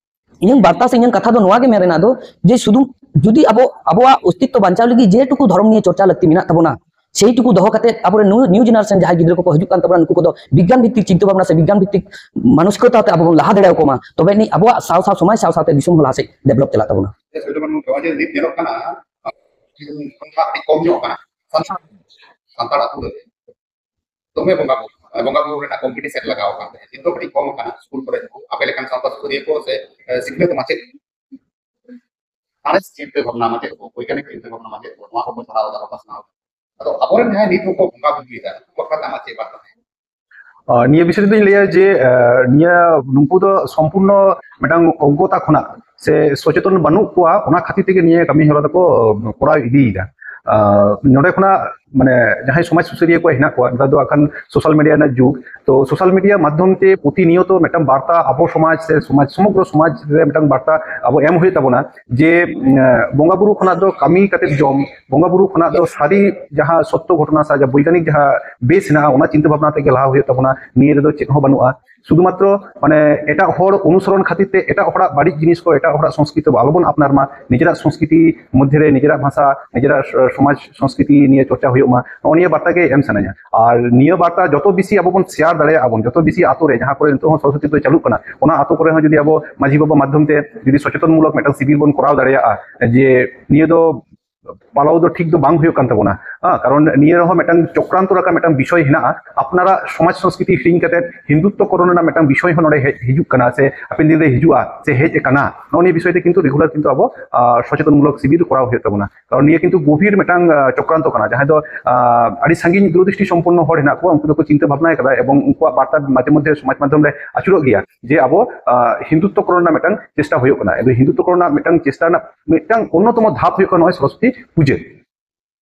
ᱤᱧᱟᱹᱝ ᱵᱟᱨᱛᱟ ᱥᱮ ᱤᱧᱟᱹᱝ ᱠᱟᱛᱷᱟ ᱫᱚ ᱱᱚᱣᱟ ᱜᱮ ᱢᱮᱱ ᱨᱮᱱᱟᱜ ᱫᱚ, ᱡᱮ ᱥᱩᱫᱷᱩ ᱡᱩᱫᱤ ᱟᱵᱚ ᱟᱵᱚᱣᱟᱜ ᱚᱥᱛᱤᱛᱛᱚ ᱵᱟᱧᱪᱟᱣ ᱞᱟᱹᱜᱤᱫ ᱡᱮᱴᱩᱠᱩ ᱫᱷᱚᱨᱚᱢ ᱱᱤᱭᱮ ᱪᱚᱨᱪᱟ ᱞᱟᱹᱠᱛᱤ ᱢᱮᱱᱟᱜ ᱛᱟᱵᱚᱱᱟ, ᱥᱮᱭᱴᱩᱠᱩ ᱫᱚᱦᱚ ᱠᱟᱛᱮ ᱟᱵᱚᱨᱮᱱ new generation ᱡᱟᱦᱟᱸᱭ ᱜᱤᱫᱽᱨᱟᱹ ᱠᱚᱠᱚ ᱦᱤᱡᱩᱜ ᱠᱟᱱ ᱛᱟᱵᱚᱱᱟ, ᱱᱩᱠᱩ ᱠᱚᱫᱚ ᱵᱤᱜᱽᱜᱟᱱ ᱵᱷᱤᱛᱛᱤᱠ ᱪᱤᱱᱛᱟᱹ ᱵᱷᱟᱵᱽᱱᱟ ᱥᱮ ᱵᱤᱜᱽᱜᱟᱱ ᱵᱷᱤᱛᱛᱤᱠ ᱢᱟᱱᱚᱥᱤᱠᱚᱛᱟ ᱛᱮ ᱟᱵᱚ ᱵᱚᱱ ᱞᱟᱦᱟ ᱫᱟᱲᱮᱭᱟᱠᱚ ᱢᱟ, ᱛᱚᱵᱮ ᱟᱹᱱᱤᱡ ᱟᱵᱚᱣᱟᱜ ᱥᱟᱶ ᱥᱟᱶ ᱥᱚᱢᱟᱡᱽ ᱥᱟᱶ ᱥᱟᱶᱛᱮ ᱫᱤᱥᱚᱢ ᱦᱚᱸ ᱞᱟᱦᱟ ᱥᱮᱫ ᱰᱮᱵᱷᱞᱚᱯ ᱪᱟᱞᱟᱜ ᱛᱟᱵᱚᱱᱟ᱾ ᱥᱮ ᱥᱩᱞᱮᱢᱟᱱ ᱜᱚᱢᱠᱮ, ᱱᱚᱜᱼᱚᱭ ᱡᱮ ᱱᱤᱛ ᱧᱮᱞᱚᱜ ᱠᱟᱱᱟ, ᱠᱟᱹᱴᱤᱡ ᱠᱚᱢ ᱧᱚᱜ ᱠᱟᱱᱟ ᱥᱟᱱᱛᱟᱲ, ᱥᱟᱱᱛᱟᱲ ᱟᱹᱛᱩ ᱨᱮ ᱫᱚᱢᱮ ᱵᱚᱸᱜᱟ ᱵᱩᱨᱩ, ᱵᱚᱸᱜᱟ ᱵᱩᱨᱩ ᱨᱮᱱᱟᱜ ᱠᱚᱢᱯᱤᱴᱤᱥᱮᱱ ᱞᱟᱜᱟᱣ ᱟᱠᱟᱱ ᱛᱟᱦᱮᱸᱫ᱾ ᱱᱤᱛ ᱫᱚ ᱠᱟᱹᱴᱤᱡ ᱠᱚᱢ ᱟᱠᱟᱱᱟ᱾ ᱥᱠᱩᱞ ᱠᱚᱨᱮ ᱦᱚᱸ ᱟᱯᱮ ᱞᱮᱠᱟᱱ ᱥᱟᱶᱛᱟ ᱥᱩᱥᱟᱹᱨᱤᱭᱟᱹ ᱠᱚ ᱥᱮ, ᱮ, ᱥᱤᱠᱷᱱᱟᱹᱛ ᱢᱟᱪᱮᱫ, ᱥᱟᱬᱮᱥ ᱪᱤᱱᱛᱟᱹ ᱵᱷᱟᱵᱽᱱᱟ ᱢᱟᱪᱮᱫ ᱠᱚ, ᱵᱳᱭᱜᱟᱱᱤᱠ ᱪᱤᱱᱛᱟᱹ ᱵᱷᱟᱵᱽᱱᱟ ᱢᱟᱪᱮᱫ ᱠᱚ, ᱱᱚᱣᱟ ᱠᱚᱠᱚ ᱯᱟᱲᱦᱟᱣ ᱮᱫᱟ, ᱠᱚ ᱯᱟᱥᱱᱟᱣ ᱮᱫᱟ᱾ ᱟᱫᱚ ᱟᱵᱚᱨᱮᱱ ᱡᱟᱦᱟᱸᱭ ᱱᱤᱛ ᱦᱚᱸᱠᱚ ᱵᱚᱸᱜᱟ ᱵᱩᱨᱩᱭᱮᱫᱟ, ᱩᱱᱠᱩ ᱵᱟᱠᱷᱨᱟ ᱛᱮ ᱟᱢᱟᱜ ᱪᱮᱫ ᱵᱟᱨᱛᱟ ᱛᱟᱦᱮᱸ? ᱟᱨ ᱱᱤᱭᱟᱹ ᱵᱤᱥᱚᱭ ᱛᱮᱫᱚᱧ ᱞᱟᱹᱭᱟ ᱡᱮ, ᱟᱨ, ᱱᱤᱭᱟᱹ, ᱱᱩᱠᱩ ᱫᱚ ᱥᱚᱢᱯᱩᱨᱱᱚ ᱢᱤᱫᱴᱟᱝ ᱚᱜᱽᱱᱚᱛᱟ ᱠᱷᱚᱱᱟᱜ ᱥᱮ ᱥᱚᱪᱮᱛᱚᱱ ᱵᱟᱹᱱᱩᱜ ᱠᱚᱣᱟ, ᱚᱱᱟ ᱠᱷᱟᱹᱛᱤᱨ ᱛᱮᱜᱮ ᱱᱤᱭᱟᱹ ᱠᱟᱹᱢᱤ ᱦᱚᱨᱟ ᱫᱚᱠᱚ ᱠᱚᱨᱟᱣ ᱤᱫᱤᱭᱮᱫᱟ᱾ ᱟᱨ ᱱᱚᱰᱮ ᱠᱷᱚᱱᱟᱜ, ᱢᱟᱱᱮ, ᱡᱟᱦᱟᱸᱭ ᱥᱚᱢᱟᱡᱽ ᱥᱩᱥᱟᱹᱨᱤᱭᱟᱹ ᱠᱚ ᱦᱮᱱᱟᱜ ᱠᱚᱣᱟ, ᱱᱮᱛᱟᱨ ᱫᱚ ᱟᱠᱷᱟᱱ ᱥᱳᱥᱟᱞ ᱢᱤᱰᱤᱭᱟ ᱨᱮᱱᱟᱜ ᱡᱩᱜᱽ, ᱛᱚ ᱥᱳᱥᱟᱞ ᱢᱤᱰᱤᱭᱟ ᱢᱟᱫᱽᱫᱷᱚᱢ ᱛᱮ ᱯᱨᱚᱛᱤᱱᱤᱭᱚᱛᱚ ᱢᱤᱫᱴᱟᱝ ᱵᱟᱨᱛᱟ ᱟᱵᱚ ᱥᱚᱢᱟᱡᱽ ᱥᱮ ᱥᱚᱢᱟᱡᱽ, ᱥᱚᱢᱚᱜᱨᱚ ᱥᱚᱢᱟᱡᱽ ᱨᱮ ᱢᱤᱫᱴᱟᱝ ᱵᱟᱨᱛᱟ ᱟᱵᱚ ᱮᱢ ᱦᱩᱭᱩᱜ ᱛᱟᱵᱚᱱᱟ ᱡᱮ, ᱩᱢ, ᱵᱚᱸᱜᱟ ᱵᱩᱨᱩ ᱠᱷᱚᱱᱟᱜ ᱫᱚ ᱠᱟᱹᱢᱤ ᱠᱟᱛᱮ ᱡᱚᱢ, ᱵᱚᱸᱜᱟ ᱵᱩᱨᱩ ᱠᱷᱚᱱᱟᱜ ᱫᱚ ᱥᱟᱹᱨᱤ ᱡᱟᱦᱟᱸ ᱥᱚᱛᱛᱚ ᱜᱷᱚᱴᱚᱱᱟ ᱥᱮ ᱡᱟᱦᱟᱸ ᱵᱳᱭᱜᱟᱱᱤᱠ ᱡᱟᱦᱟᱸ ᱵᱮᱥ ᱦᱮᱱᱟᱜᱼᱟ, ᱚᱱᱟ ᱪᱤᱱᱛᱟᱹ ᱵᱷᱟᱵᱽᱱᱟ ᱛᱮᱜᱮ ᱞᱟᱦᱟ ᱦᱩᱭᱩᱜ ᱛᱟᱵᱚᱱᱟ᱾ ᱱᱤᱭᱟᱹ ᱨᱮᱫᱚ ᱪᱮᱫ ᱦᱚᱸ ᱵᱟᱹᱱᱩᱜᱼᱟ᱾ ᱥᱩᱫᱷᱩᱢᱟᱛᱨᱚ, ᱢᱟᱱᱮ, ᱮᱴᱟᱜ ᱦᱚᱲ ᱚᱱᱩᱥᱚᱨᱚᱱ ᱠᱷᱟᱹᱛᱤᱨ ᱛᱮ ᱮᱴᱟᱜ ᱦᱚᱲᱟᱜ ᱵᱟᱹᱲᱤᱡ ᱡᱤᱱᱤᱥ ᱠᱚ, ᱮᱴᱟᱜ ᱦᱚᱲᱟᱜ ᱥᱚᱝᱥᱠᱨᱤᱛᱤ ᱟᱞᱚ ᱵᱚᱱ ᱟᱯᱱᱟᱨ ᱢᱟ, ᱱᱤᱡᱮᱨᱟᱜ ᱥᱚᱝᱥᱠᱨᱤᱛᱤ ᱢᱚᱫᱽᱫᱷᱮ ᱨᱮ ᱱᱤᱡᱮᱨᱟᱜ ᱵᱷᱟᱥᱟ, ᱱᱤᱡᱮᱨᱟᱜ ᱥᱚ-, ᱥᱚᱢᱟᱡᱽ ᱥᱚᱝᱥᱠᱨᱤᱛᱤ ᱱᱤᱭᱮ ᱪᱚᱨᱪᱟ ᱦᱩᱭᱩᱜ ᱢᱟ, ᱱᱚᱜᱼᱚ ᱱᱤᱭᱟᱹ ᱵᱟᱨᱛᱟ ᱜᱮ ᱮᱢ ᱥᱟᱱᱟᱧᱟ᱾ ᱟᱨ ᱱᱤᱭᱟᱹ ᱵᱟᱨᱛᱟ ᱡᱚᱛᱚ ᱵᱮᱥᱤ ᱟᱵᱚ ᱵᱚᱱ ᱥᱮᱭᱟᱨ ᱫᱟᱲᱮᱭᱟᱜᱼᱟ ᱵᱚᱱ, ᱡᱚᱛᱚ ᱵᱮᱥᱤ ᱟᱛᱳ ᱨᱮ, ᱡᱟᱦᱟᱸ ᱠᱚᱨᱮ ᱱᱤᱛᱚᱜ ᱦᱚᱸ ᱥᱚᱨᱚᱥᱚᱛᱤ ᱯᱩᱡᱟᱹ ᱪᱟᱹᱞᱩᱜ ᱠᱟᱱᱟ, ᱚᱱᱟ ᱟᱛᱳ ᱠᱚᱨᱮ ᱦᱚᱸ ᱡᱩᱫᱤ ᱟᱵᱚ ᱢᱟᱹᱡᱷᱤ ᱵᱟᱵᱟ ᱢᱟᱫᱽᱫᱷᱚᱢ ᱛᱮ ᱡᱩᱫᱤ ᱥᱚᱪᱮᱛᱚᱱ ᱢᱩᱞᱚᱠ ᱢᱤᱫᱴᱟᱝ ᱥᱤᱵᱤᱨ ᱵᱚᱱ ᱠᱚᱨᱟᱣ ᱫᱟᱲᱮᱭᱟᱜᱼᱟ, ᱡᱮ ᱱᱤᱭᱟᱹ ᱫᱚ ᱯᱟᱞᱟᱣ ᱫᱚ ᱴᱷᱤᱠ ᱫᱚ ᱵᱟᱝ ᱦᱩᱭᱩᱜ ᱠᱟᱱ ᱛᱟᱵᱚᱱᱟ᱾ ᱦᱮᱸ, ᱠᱟᱨᱚᱱ ᱱᱤᱭᱟᱹ ᱨᱮᱦᱚᱸ ᱢᱤᱫᱴᱟᱝ ᱪᱚᱠᱨᱟᱱᱛᱚ ᱞᱮᱠᱟ ᱢᱤᱫᱴᱟᱝ ᱵᱤᱥᱚᱭ ᱦᱮᱱᱟᱜᱼᱟ᱾ ᱟᱯᱱᱟᱨᱟᱜ ᱥᱚᱢᱟᱡᱽ ᱥᱚᱝᱥᱠᱨᱤᱛᱤ ᱦᱤᱲᱤᱧ ᱠᱟᱛᱮ ᱦᱤᱱᱫᱩᱛᱛᱚ ᱠᱚᱨᱚᱱ ᱨᱮᱱᱟᱜ ᱢᱤᱫᱴᱟᱝ ᱵᱤᱥᱚᱭ ᱦᱚᱸ ᱱᱚᱰᱮ ᱦᱮᱡ ᱦᱤᱡᱩᱜ ᱠᱟᱱᱟ, ᱥᱮ ᱦᱟᱯᱮᱱ ᱫᱤᱱ ᱨᱮ ᱦᱤᱡᱩᱜᱼᱟ, ᱥᱮ ᱦᱮᱡ ᱟᱠᱟᱱᱟ᱾ ᱱᱚᱜᱼᱚ ᱱᱤᱭᱟᱹ ᱵᱤᱥᱚᱭ ᱛᱮ ᱠᱤᱱᱛᱩ ᱨᱮᱜᱩᱞᱟᱨ ᱠᱤᱱᱛᱩ ᱟᱵᱚ, ᱟᱸ, ᱥᱚᱪᱮᱛᱚᱱ ᱢᱩᱞᱚᱠ ᱥᱤᱵᱤᱨ ᱠᱚᱨᱟᱣ ᱦᱩᱭᱩᱜ ᱛᱟᱵᱚᱱᱟ᱾ ᱠᱟᱨᱚᱱ ᱱᱤᱭᱟᱹ ᱠᱤᱱᱛᱩ ᱜᱚᱵᱷᱤᱨ ᱢᱤᱫᱴᱟᱝ, ᱟᱸ, ᱪᱚᱠᱨᱟᱱᱛᱚ ᱠᱟᱱᱟ, ᱡᱟᱦᱟᱸᱭ ᱫᱚ, ᱟᱸ, ᱟᱹᱰᱤ ᱥᱟᱺᱜᱤᱧ ᱫᱩᱨᱚᱫᱨᱤᱥᱴᱤ ᱥᱚᱢᱯᱚᱱᱱᱚ ᱦᱚᱲ ᱦᱮᱱᱟᱜ ᱠᱚᱣᱟ, ᱩᱱᱠᱩ ᱫᱚᱠᱚ ᱪᱤᱱᱛᱟᱹ ᱵᱷᱟᱵᱽᱱᱟᱭ ᱠᱟᱫᱟ ᱮᱵᱚᱝ ᱩᱱᱠᱩᱣᱟᱜ ᱵᱟᱨᱛᱟ ᱢᱟᱡᱷᱮ ᱢᱚᱫᱽᱫᱷᱮ ᱥᱚᱢᱟᱡᱽ ᱢᱟᱫᱽᱫᱷᱚᱢ ᱨᱮ ᱟᱹᱪᱩᱨᱚᱜ ᱜᱮᱭᱟ ᱡᱮ ᱟᱵᱚ, ᱟᱸ, ᱦᱤᱱᱫᱩᱛᱛᱚ ᱠᱚᱨᱚᱱ ᱨᱮᱱᱟᱜ ᱢᱤᱫᱴᱟᱝ ᱪᱮᱥᱴᱟ ᱦᱩᱭᱩᱜ ᱠᱟᱱᱟ᱾ ᱮᱵᱚᱝ ᱦᱤᱱᱫᱩᱛᱛᱚ ᱠᱚᱨᱚᱱ ᱨᱮᱱᱟᱜ ᱢᱤᱫᱴᱟᱝ ᱪᱮᱥᱴᱟ ᱨᱮᱱᱟᱜ ᱢᱤᱫᱴᱟᱝ ᱚᱱᱱᱚᱛᱚᱢ ᱫᱷᱟᱯ ᱦᱩᱭᱩᱜ ᱠᱟᱱᱟ ᱱᱚᱜᱼᱚᱭ ᱥᱚᱨᱚᱥᱚᱛᱤ ᱯᱩᱡᱟᱹ᱾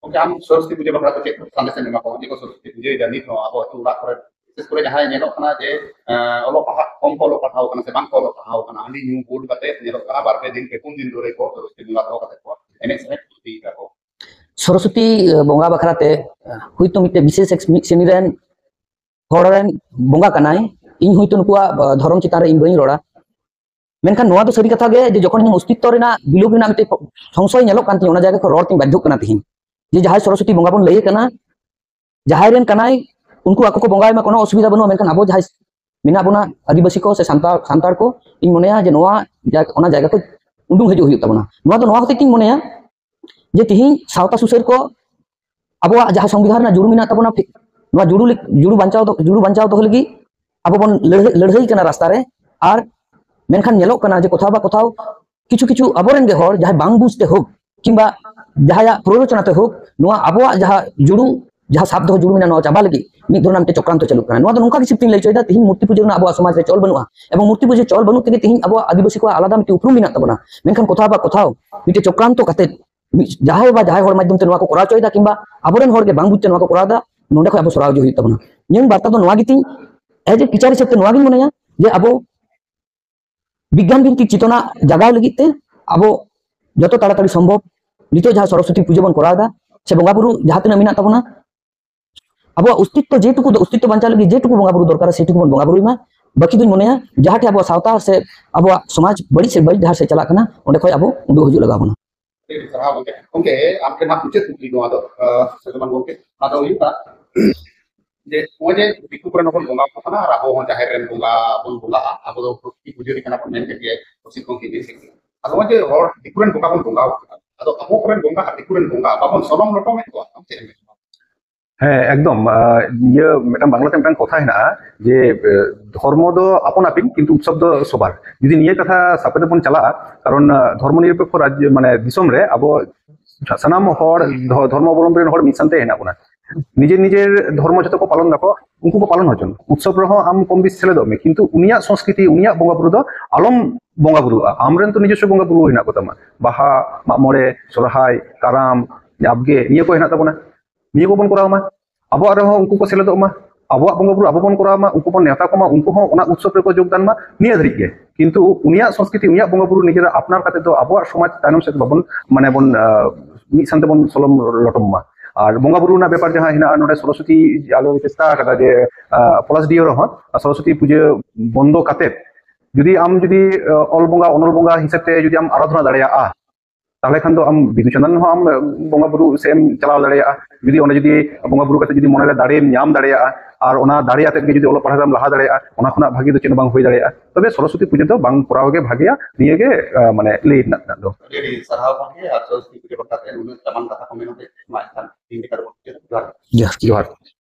ᱜᱚᱢᱠᱮ, ᱟᱢ ᱥᱚᱨᱚᱥᱚᱛᱤ ᱯᱩᱡᱟᱹ ᱵᱟᱠᱷᱨᱟ ᱛᱮ ᱪᱮᱫ ᱥᱟᱸᱫᱮᱥ ᱮᱢ ᱮᱢᱟ ᱠᱚᱣᱟ? ᱡᱮ ᱠᱚ ᱥᱚᱨᱚᱥᱚᱛᱤ ᱯᱩᱡᱟᱹᱭᱮᱫᱟ ᱱᱤᱛ ᱦᱚᱸ ᱟᱵᱚ ᱟᱹᱛᱩ ᱚᱲᱟᱜ ᱠᱚᱨᱮ, ᱵᱤᱥᱮᱥ ᱠᱚᱨᱮ ᱡᱟᱦᱟᱸᱭ ᱧᱮᱞᱚᱜ ᱠᱟᱱᱟ ᱡᱮ, ᱮᱸ, ᱚᱞᱚᱜ ᱯᱟᱲᱦᱟᱜ, ᱠᱚᱢ ᱠᱚ ᱚᱞᱚᱜ ᱯᱟᱲᱦᱟᱣ ᱠᱟᱱᱟ ᱥᱮ ᱵᱟᱝ ᱠᱚ ᱚᱞᱚᱜ ᱯᱟᱲᱦᱟᱣ ᱠᱟᱱᱟ, ᱦᱟᱺᱰᱤ ᱧᱩ ᱵᱩᱞ ᱠᱟᱛᱮ ᱧᱮᱞᱚᱜ ᱠᱟᱱᱟ ᱵᱟᱨ ᱯᱮ ᱫᱤᱱ ᱯᱮ ᱯᱩᱱ ᱫᱤᱱ ᱫᱷᱚᱨᱮ ᱠᱚ ᱥᱚᱨᱚᱥᱚᱛᱤ ᱵᱚᱸᱜᱟ ᱫᱚᱦᱚ ᱠᱟᱛᱮ ᱠᱚ ᱮᱱᱮᱡ ᱥᱮᱨᱮᱧ ᱠᱷᱚᱛᱤᱭᱮᱫᱟ ᱠᱚ᱾ ᱥᱚᱨᱚᱥᱚᱛᱤ, ᱮ, ᱵᱚᱸᱜᱟ ᱵᱟᱠᱷᱨᱟ ᱛᱮ, ᱮ, ᱦᱚᱭᱛᱳ ᱢᱤᱫᱴᱮᱡ ᱵᱤᱥᱮᱥ ᱮᱠᱥ-, ᱢᱤᱫ ᱥᱨᱮᱱᱤ ᱨᱮᱱ ᱦᱚᱲ ᱨᱮᱱ ᱵᱚᱸᱜᱟ ᱠᱟᱱᱟᱭ, ᱤᱧ ᱦᱚᱭᱛᱳ ᱱᱩᱠᱩᱣᱟᱜ ᱫᱷᱚᱨᱚᱢ ᱪᱮᱛᱟᱱ ᱨᱮ ᱤᱧ ᱵᱟᱹᱧ ᱨᱚᱲᱟ, ᱢᱮᱱᱠᱷᱟᱱ ᱱᱚᱣᱟ ᱫᱚ ᱥᱟᱹᱨᱤ ᱠᱟᱛᱷᱟ ᱜᱮ ᱡᱮ ᱡᱚᱠᱷᱚᱱ ᱤᱧ ᱚᱥᱛᱤᱛᱛᱚ ᱨᱮᱱᱟᱜ ᱵᱤᱞᱳᱯ ᱨᱮᱱᱟᱜ ᱢᱤᱫᱴᱮᱡ ᱥᱚᱝᱥᱚᱭ ᱧᱮᱞᱚᱜ ᱠᱟᱱ ᱛᱤᱧᱟᱹ, ᱚᱱᱟ ᱡᱟᱭᱜᱟ ᱠᱷᱚᱱ ᱨᱚᱲ ᱛᱤᱧ ᱵᱟᱫᱽᱫᱷᱚᱜ ᱠᱟᱱᱟ ᱛᱤᱦᱤᱧ, ᱡᱮ ᱡᱟᱦᱟᱸᱭ ᱥᱚᱨᱚᱥᱚᱛᱤ ᱵᱚᱸᱜᱟ ᱵᱚᱱ ᱞᱟᱹᱭᱮ ᱠᱟᱱᱟ, ᱡᱟᱦᱟᱸᱭ ᱨᱮᱱ ᱠᱟᱱᱟᱭ, ᱩᱱᱠᱩ ᱟᱠᱚ ᱠᱚ ᱵᱚᱸᱜᱟᱭ ᱢᱟ, ᱠᱳᱱᱳ ᱚᱥᱩᱵᱤᱫᱷᱟ ᱵᱟᱹᱱᱩᱜᱼᱟ, ᱢᱮᱱᱠᱷᱟᱱ ᱟᱵᱚ ᱡᱟᱦᱟᱸᱭ ᱢᱮᱱᱟᱜ ᱵᱚᱱᱟ ᱟᱹᱫᱤᱵᱟᱹᱥᱤ ᱠᱚ ᱥᱮ ᱥᱟᱱᱛᱟᱲ, ᱥᱟᱱᱛᱟᱲ ᱠᱚ, ᱤᱧ ᱢᱚᱱᱮᱭᱟ ᱡᱮ ᱱᱚᱣᱟ ᱡᱟ-, ᱚᱱᱟ ᱡᱟᱭᱜᱟ ᱠᱷᱚᱱ ᱩᱰᱩᱝ ᱦᱤᱡᱩᱜ ᱦᱩᱭᱩᱜ ᱛᱟᱵᱚᱱᱟ᱾ ᱱᱚᱣᱟ ᱫᱚ ᱱᱚᱣᱟ ᱦᱚᱛᱮᱡ ᱛᱤᱧ ᱢᱚᱱᱮᱭᱟ ᱡᱮ ᱛᱤᱦᱤᱧ ᱥᱟᱶᱛᱟ ᱥᱩᱥᱟᱹᱨ ᱠᱚ ᱟᱵᱚᱣᱟᱜ ᱡᱟᱦᱟᱸ ᱥᱚᱝᱵᱤᱫᱷᱟᱱ ᱨᱮᱱᱟᱜ ᱡᱩᱲᱩ ᱢᱮᱱᱟᱜ ᱛᱟᱵᱚᱱᱟ, ᱯᱷᱤ-, ᱱᱚᱣᱟ ᱡᱩᱲᱩ ᱞᱮ-, ᱡᱩᱲᱩ ᱵᱟᱧᱪᱟᱣ ᱫᱚ-, ᱡᱩᱲᱩ ᱵᱟᱧᱪᱟᱣ ᱫᱚᱦᱚ ᱞᱟᱹᱜᱤᱫ ᱟᱵᱚ ᱵᱚᱱ ᱞᱟᱹᱲᱦᱟᱹᱭ, ᱞᱟᱹᱲᱦᱟᱹᱭ ᱠᱟᱱᱟ ᱨᱟᱥᱛᱟ ᱨᱮ᱾ ᱟᱨ ᱢᱮᱱᱠᱷᱟᱱ ᱧᱮᱞᱚᱜ ᱠᱟᱱᱟ ᱡᱮ ᱠᱚᱛᱷᱟᱣ ᱵᱟ ᱠᱚᱛᱷᱟᱣ ᱠᱤᱪᱷᱩ ᱠᱤᱪᱷᱩ ᱟᱵᱚᱨᱮᱱ ᱜᱮ ᱦᱚᱲ ᱡᱟᱦᱟᱸᱭ ᱵᱟᱝ ᱵᱩᱡᱽᱛᱮ ᱦᱳᱠ ᱠᱤᱝᱵᱟ ᱡᱟᱦᱟᱸᱭᱟᱜ ᱯᱨᱚᱨᱳᱪᱚᱱᱟ ᱛᱮ ᱦᱳᱠ, ᱱᱚᱣᱟ ᱟᱵᱚᱣᱟᱜ ᱡᱟᱦᱟᱸ ᱡᱩᱲᱩ, ᱡᱟᱦᱟᱸ ᱥᱟᱵ ᱫᱚᱦᱚ ᱡᱩᱲᱩ ᱢᱮᱱᱟᱜᱼᱟ, ᱱᱚᱣᱟ ᱪᱟᱵᱟ ᱞᱟᱹᱜᱤᱫ ᱢᱤᱫ ᱫᱷᱚᱨᱚᱱ ᱢᱤᱫᱴᱮᱱ ᱪᱚᱠᱨᱟᱱᱛᱚ ᱪᱟᱹᱞᱩᱜ ᱠᱟᱱᱟ᱾ ᱱᱚᱣᱟ ᱫᱚ ᱱᱚᱝᱠᱟ ᱜᱮ ᱥᱤᱯᱴᱤᱧ ᱞᱟᱹᱭ ᱦᱚᱪᱚᱭᱮᱫᱟ, ᱛᱤᱦᱤᱧ ᱢᱩᱨᱛᱤ ᱯᱩᱡᱟᱹ ᱨᱮᱱᱟᱜ ᱟᱵᱚᱣᱟᱜ ᱥᱚᱢᱟᱡᱽ ᱨᱮ ᱪᱚᱞ ᱵᱟᱹᱱᱩᱜᱼᱟ, ᱮᱵᱚᱝ ᱢᱩᱨᱛᱤ ᱯᱩᱡᱟᱹ ᱪᱚᱞ ᱵᱟᱹᱱᱩᱜ ᱛᱮᱜᱮ ᱛᱤᱦᱤᱧ ᱟᱵᱚᱣᱟᱜ ᱟᱹᱫᱤᱵᱟᱹᱥᱤ ᱠᱚᱣᱟᱜ ᱟᱞᱟᱫᱟ ᱢᱤᱫᱴᱮᱱ ᱩᱯᱨᱩᱢ ᱢᱮᱱᱟᱜ ᱛᱟᱵᱚᱱᱟ᱾ ᱢᱮᱱᱠᱷᱟᱱ ᱠᱚᱛᱷᱟᱣ ᱵᱟ ᱠᱚᱛᱷᱟᱣ ᱢᱤᱫᱴᱮᱱ ᱪᱚᱠᱨᱟᱱᱛᱚ ᱠᱟᱛᱮ ᱢᱤᱫ ᱡᱟᱦᱟᱸᱭ ᱵᱟ ᱡᱟᱦᱟᱸᱭ ᱦᱚᱲ ᱢᱟᱫᱽᱫᱷᱚᱢ ᱛᱮ ᱱᱚᱣᱟ ᱠᱚ ᱠᱚᱨᱟᱣ ᱦᱚᱪᱚᱭᱮᱫᱟ ᱠᱤᱝᱵᱟ ᱟᱵᱚᱨᱮᱱ ᱦᱚᱲ ᱜᱮ ᱵᱟᱝ ᱵᱩᱡᱽ ᱛᱮ ᱱᱚᱣᱟ ᱠᱚ ᱠᱚᱨᱟᱣ ᱮᱫᱟ, ᱱᱚᱸᱰᱮ ᱠᱷᱚᱱ ᱟᱵᱚ ᱥᱚᱨᱟᱣ ᱦᱤᱡᱩᱜ ᱦᱩᱭᱩᱜ ᱛᱟᱵᱚᱱᱟ᱾ ᱤᱧᱟᱹᱝ ᱵᱟᱨᱛᱟ ᱫᱚ ᱱᱚᱣᱟ ᱜᱮᱛᱤᱧ, ᱮᱡ ᱮ ᱴᱤᱪᱟᱨ ᱦᱤᱥᱟᱹᱵ ᱛᱮ ᱱᱚᱣᱟ ᱜᱤᱧ ᱢᱚᱱᱮᱭᱟ ᱡᱮ ᱟᱵᱚ ᱵᱤᱜᱽᱜᱟᱱ ᱵᱷᱤᱛᱛᱤᱠ ᱪᱮᱛᱚᱱᱟ ᱡᱟᱜᱟᱣ ᱞᱟᱹᱜᱤᱫ ᱛᱮ ᱟᱵᱚ ᱡᱚᱛᱚ ᱛᱟᱲᱟᱛᱟᱲᱤ ᱥᱚᱢᱵᱷᱚᱵ ᱱᱤᱛᱚᱜ ᱡᱟᱦᱟᱸ ᱥᱚᱨᱚᱥᱚᱛᱤ ᱯᱩᱡᱟᱹ ᱵᱚᱱ ᱠᱚᱨᱟᱣ ᱮᱫᱟ ᱥᱮ ᱵᱚᱸᱜᱟ ᱵᱩᱨᱩ ᱡᱟᱦᱟᱸ ᱛᱤᱱᱟᱹᱜ ᱢᱮᱱᱟᱜ ᱛᱟᱵᱚᱱᱟ, ᱟᱵᱚᱣᱟᱜ ᱚᱥᱛᱤᱛᱛᱚ ᱡᱮᱴᱩᱠᱩ ᱫᱚ, ᱚᱥᱛᱤᱛᱛᱚ ᱵᱟᱧᱪᱟᱣ ᱞᱟᱹᱜᱤᱫ ᱡᱮᱴᱩᱠᱩ ᱵᱚᱸᱜᱟ ᱵᱩᱨᱩ ᱫᱚᱨᱠᱟᱨᱟ ᱥᱮᱴᱩᱠᱩ ᱵᱚᱱ ᱵᱚᱸᱜᱟ ᱵᱩᱨᱩᱭ ᱢᱟ᱾ ᱵᱟᱹᱠᱤ ᱫᱚᱧ ᱢᱚᱱᱮᱭᱟ ᱡᱟᱦᱟᱸ ᱴᱷᱮᱱ ᱟᱵᱚᱣᱟᱜ ᱥᱟᱶᱛᱟ ᱥᱮ ᱟᱵᱚᱣᱟᱜ ᱥᱚᱢᱟᱡᱽ ᱵᱟᱹᱲᱤᱡ ᱥᱮ ᱵᱟᱹᱲᱤᱡ ᱰᱟᱦᱟᱨ ᱥᱮᱫ ᱪᱟᱞᱟᱜ ᱠᱟᱱᱟ, ᱚᱸᱰᱮ ᱠᱷᱚᱱ ᱟᱵᱚ ᱩᱰᱩᱠ ᱦᱤᱡᱩᱜ ᱞᱟᱜᱟᱣ ᱵᱚᱱᱟ᱾ ᱟᱹᱰᱤ ᱥᱟᱨᱦᱟᱣ ᱜᱚᱢᱠᱮ᱾ ᱜᱚᱢᱠᱮ, ᱟᱢ ᱴᱷᱮᱱ ᱦᱟᱸᱜ ᱢᱩᱪᱟᱹᱫ ᱠᱩᱠᱞᱤ ᱱᱚᱣᱟ ᱫᱚ, ᱟᱸ, ᱥᱮ ᱡᱮᱢᱚᱱ ᱜᱚᱢᱠᱮ, ᱚᱱᱟ ᱫᱚ ᱦᱩᱭᱩᱜ ᱠᱟᱱᱟ ᱡᱮ ᱱᱚᱜᱼᱚᱭ ᱡᱮ ᱫᱤᱠᱩ ᱠᱚᱨᱮᱱ ᱦᱚᱸᱵᱚᱱ ᱵᱚᱸᱜᱟ ᱟᱠᱚ ᱠᱟᱱᱟ ᱟᱨ ᱟᱵᱚ ᱦᱚᱸ ᱡᱟᱦᱮᱨ ᱨᱮᱱ ᱵᱚᱸᱜᱟ ᱵᱚᱱ ᱵᱚᱸᱜᱟᱜᱼᱟ, ᱟᱵᱚ ᱫᱚ ᱯᱨᱚᱠᱨᱤᱛᱤ ᱯᱩᱡᱟᱹᱨᱤ ᱠᱟᱱᱟ ᱵᱚᱱ ᱢᱮᱱ ᱠᱮᱫ ᱜᱮᱭᱟ ᱯᱟᱹᱨᱥᱤ ᱠᱚ ᱦᱤᱱᱫᱤ ᱥᱮᱫ ᱜᱮ᱾ ᱟᱫᱚ ᱱᱚᱜᱼᱚᱭ ᱡᱮ ᱦᱚᱲ ᱫᱤᱠᱩ ᱨᱮᱱ ᱵᱚᱸᱜᱟ ᱵᱚᱱ ᱵᱚᱸᱜᱟ ᱟᱠᱚ ᱠᱟᱱᱟ, ᱟᱫᱚ ᱟᱵᱚ ᱠᱚᱨᱮᱱ ᱵᱚᱸᱜᱟ ᱟᱨ ᱫᱤᱠᱩ ᱨᱮᱱ ᱵᱚᱸᱜᱟ ᱵᱟᱵᱚᱱ ᱥᱚᱞᱚᱢ ᱞᱚᱴᱚᱢᱮᱫ ᱠᱚᱣᱟ, ᱟᱢ ᱪᱮᱫ ᱮᱢ ᱢᱮᱱᱟ? ᱦᱮᱸ, ᱮᱠᱫᱚᱢ᱾ ᱟᱸ, ᱤᱭᱟᱹ, ᱢᱤᱫᱴᱟᱝ ᱵᱟᱝᱞᱟᱛᱮ ᱢᱤᱫᱴᱟᱝ ᱠᱚᱛᱷᱟ ᱦᱮᱱᱟᱜᱼᱟ ᱡᱮ, ᱮ, ᱫᱷᱚᱨᱢᱚ ᱫᱚ ᱟᱯᱚᱱ ᱟᱹᱯᱤᱱ, ᱠᱤᱱᱛᱩ ᱩᱛᱥᱚᱵ ᱫᱚ ᱥᱚᱵᱟᱨ᱾ ᱡᱩᱫᱤ ᱱᱤᱭᱟᱹ ᱠᱟᱛᱷᱟ ᱥᱟᱯᱮ ᱛᱮᱵᱚᱱ ᱪᱟᱞᱟᱜᱼᱟ, ᱠᱟᱨᱚᱱ, ᱟᱸ, ᱫᱷᱚᱨᱢᱚ ᱱᱤᱨᱚᱯᱮᱠᱠᱷᱚ ᱨᱟᱡᱽ, ᱢᱟᱱᱮ, ᱫᱤᱥᱚᱢ ᱨᱮ ᱟᱵᱚ ᱥᱟᱱᱟᱢ ᱦᱚᱲ ᱫᱷᱚ-, ᱫᱷᱚᱨᱢᱚ ᱚᱵᱚᱞᱚᱢᱵᱚᱱ ᱨᱮᱱ ᱦᱚᱲ ᱢᱤᱫ ᱥᱟᱶᱛᱮ ᱦᱮᱱᱟᱜ ᱵᱚᱱᱟ᱾ ᱱᱤᱡᱮᱨ ᱱᱤᱡᱮᱨ ᱫᱷᱚᱨᱢᱚ ᱡᱚᱛᱚ ᱠᱚ ᱯᱟᱞᱚᱱ ᱫᱟᱠᱚ, ᱩᱱᱠᱩ ᱠᱚ ᱯᱟᱞᱚᱱ ᱦᱚᱪᱚᱱ᱾ ᱩᱛᱥᱚᱵ ᱨᱮᱦᱚᱸ ᱟᱢ ᱠᱚᱢ ᱵᱮᱥᱤ ᱥᱮᱞᱮᱫᱚᱜ ᱢᱮ, ᱠᱤᱱᱛᱩ ᱩᱱᱤᱭᱟᱜ ᱥᱚᱝᱥᱠᱨᱤᱛᱤ, ᱩᱱᱤᱭᱟᱜ ᱵᱚᱸᱜᱟ ᱵᱩᱨᱩ ᱫᱚ ᱟᱞᱚᱢ ᱵᱚᱸᱜᱟ ᱵᱩᱨᱩᱣᱟᱜᱼᱟ᱾ ᱟᱢᱨᱮᱱ ᱛᱚ ᱱᱤᱡᱚᱥᱥᱚ ᱵᱚᱸᱜᱟ ᱵᱩᱨᱩ ᱦᱮᱱᱟᱜ ᱠᱚᱛᱟᱢᱟ, ᱵᱟᱦᱟ, ᱢᱟᱜ ᱢᱚᱬᱮ, ᱥᱚᱨᱦᱟᱭ, ᱠᱟᱨᱟᱢ, ᱡᱟᱵᱜᱮ, ᱱᱤᱭᱟᱹ ᱠᱚ ᱦᱮᱱᱟᱜ ᱛᱟᱵᱚᱱᱟ᱾ ᱱᱤᱭᱟᱹ ᱠᱚᱵᱚᱱ ᱠᱚᱨᱟᱣ ᱢᱟ᱾ ᱟᱵᱚᱣᱟᱜ ᱨᱮᱦᱚᱸ ᱩᱱᱠᱩ ᱠᱚ ᱥᱮᱞᱮᱫᱚᱜ ᱢᱟ, ᱟᱵᱚᱣᱟᱜ ᱵᱚᱸᱜᱟ ᱵᱩᱨᱩ ᱟᱵᱚ ᱵᱚᱱ ᱠᱚᱨᱟᱣ ᱢᱟ, ᱩᱱᱠᱩ ᱵᱚᱱ ᱱᱮᱣᱛᱟ ᱠᱚᱢᱟ, ᱩᱱᱠᱩ ᱦᱚᱸ ᱚᱱᱟ ᱩᱛᱥᱚᱵ ᱨᱮᱠᱚ ᱡᱳᱜᱽᱫᱟᱱ ᱢᱟ, ᱱᱤᱭᱟᱹ ᱫᱷᱟᱹᱨᱤᱡ ᱜᱮ᱾ ᱠᱤᱱᱛᱩ ᱩᱱᱤᱭᱟᱜ ᱥᱚᱝᱥᱠᱨᱤᱛᱤ, ᱩᱱᱤᱭᱟᱜ ᱵᱚᱸᱜᱟ ᱵᱩᱨᱩ ᱱᱤᱡᱮᱨᱟᱜ ᱟᱯᱱᱟᱨ ᱠᱟᱛᱮ ᱫᱚ ᱟᱵᱚᱣᱟᱜ ᱥᱚᱢᱟᱡᱽ ᱛᱟᱭᱱᱚᱢ ᱥᱮᱫ ᱵᱟᱵᱚᱱ, ᱢᱟᱱᱮ ᱵᱚᱱ, ᱟᱸ, ᱢᱤᱫ ᱥᱟᱶ ᱛᱮᱵᱚᱱ ᱥᱚᱞᱚᱢ ᱞᱚᱴᱚᱢ ᱢᱟ᱾ ᱟᱨ ᱵᱚᱸᱜᱟ ᱵᱩᱨᱩ ᱨᱮᱱᱟᱜ ᱵᱮᱯᱟᱨ ᱡᱟᱦᱟᱸ ᱦᱮᱱᱟᱜᱼᱟ, ᱱᱚᱰᱮ ᱥᱚᱨᱚᱥᱚᱛᱤ ᱟᱞᱮ ᱪᱮᱥᱴᱟ ᱟᱠᱟᱫᱟ ᱡᱮ ᱯᱚᱞᱟᱥᱰᱤᱦᱟᱹ ᱨᱮᱦᱚᱸ ᱥᱚᱨᱚᱥᱚᱛᱤ ᱯᱩᱡᱟᱹ ᱵᱚᱱᱫᱚ ᱠᱟᱛᱮ ᱡᱩᱫᱤ ᱟᱢ ᱡᱩᱫᱤ ᱚᱞ ᱵᱚᱸᱜᱟ ᱚᱱᱚᱞ ᱵᱚᱸᱜᱟ ᱦᱤᱥᱟᱹᱵ ᱛᱮ ᱡᱩᱫᱤ ᱟᱢ ᱟᱨᱟᱫᱷᱚᱱᱟ ᱫᱟᱲᱮᱭᱟᱜᱼᱟ, ᱛᱟᱦᱚᱞᱮ ᱠᱷᱟᱱ ᱫᱚ ᱟᱢ ᱵᱤᱫᱩ ᱪᱟᱸᱫᱟᱱ ᱦᱚᱸ ᱟᱢ ᱵᱚᱸᱜᱟ ᱵᱩᱨᱩ ᱥᱮᱫ ᱮᱢ ᱪᱟᱞᱟᱣ ᱫᱟᱲᱮᱭᱟᱜᱼᱟ᱾ ᱡᱩᱫᱤ ᱚᱸᱰᱮ ᱡᱩᱫᱤ ᱵᱚᱸᱜᱟ ᱵᱩᱨᱩ ᱠᱟᱛᱮ ᱡᱩᱫᱤ ᱢᱚᱱᱮᱨᱮ ᱫᱟᱲᱮᱢ ᱧᱟᱢ ᱫᱟᱲᱮᱭᱟᱜᱼᱟ, ᱟᱨ ᱚᱱᱟ ᱫᱟᱲᱮ ᱟᱛᱮᱫ ᱜᱮ ᱡᱩᱫᱤ ᱚᱞᱚᱜ ᱯᱟᱲᱦᱟᱜ ᱨᱮᱢ ᱞᱟᱦᱟ ᱫᱟᱲᱮᱭᱟᱜᱼᱟ, ᱚᱱᱟ ᱠᱷᱚᱱᱟᱜ ᱵᱷᱟᱜᱤ ᱫᱚ ᱪᱮᱫ ᱦᱚᱸ ᱵᱟᱝ ᱦᱩᱭ ᱫᱟᱲᱮᱭᱟᱜᱼᱟ᱾ ᱛᱚᱵᱮ ᱥᱚᱨᱚᱥᱚᱛᱤ ᱯᱩᱡᱟᱹ ᱫᱚ ᱵᱟᱝ ᱠᱚᱨᱟᱣ ᱜᱮ ᱵᱷᱟᱜᱮᱭᱟ᱾ ᱱᱤᱭᱟᱹ ᱜᱮ ᱢᱟᱱᱮ ᱞᱟᱹᱭ ᱨᱮᱱᱟᱜ ᱫᱚ᱾ ᱟᱹᱰᱤ ᱟᱹᱰᱤ ᱥᱟᱨᱦᱟᱣ ᱜᱚᱢᱠᱮ, ᱟᱨ ᱥᱚᱨᱚᱥᱚᱛᱤ ᱯᱩᱡᱟᱹ ᱵᱟᱠᱷᱨᱟ ᱛᱮ ᱱᱩᱱᱟᱹᱜ ᱫᱟᱢᱟᱱ ᱠᱟᱛᱷᱟ ᱠᱚ ᱢᱮᱱ ᱦᱚᱛᱮᱡ ᱢᱟ ᱮᱱᱠᱷᱟᱱ ᱛᱤᱦᱤᱧ ᱞᱮᱠᱟ ᱫᱚ ᱡᱚᱦᱟᱨ᱾ ᱡᱚᱦᱟᱨ᱾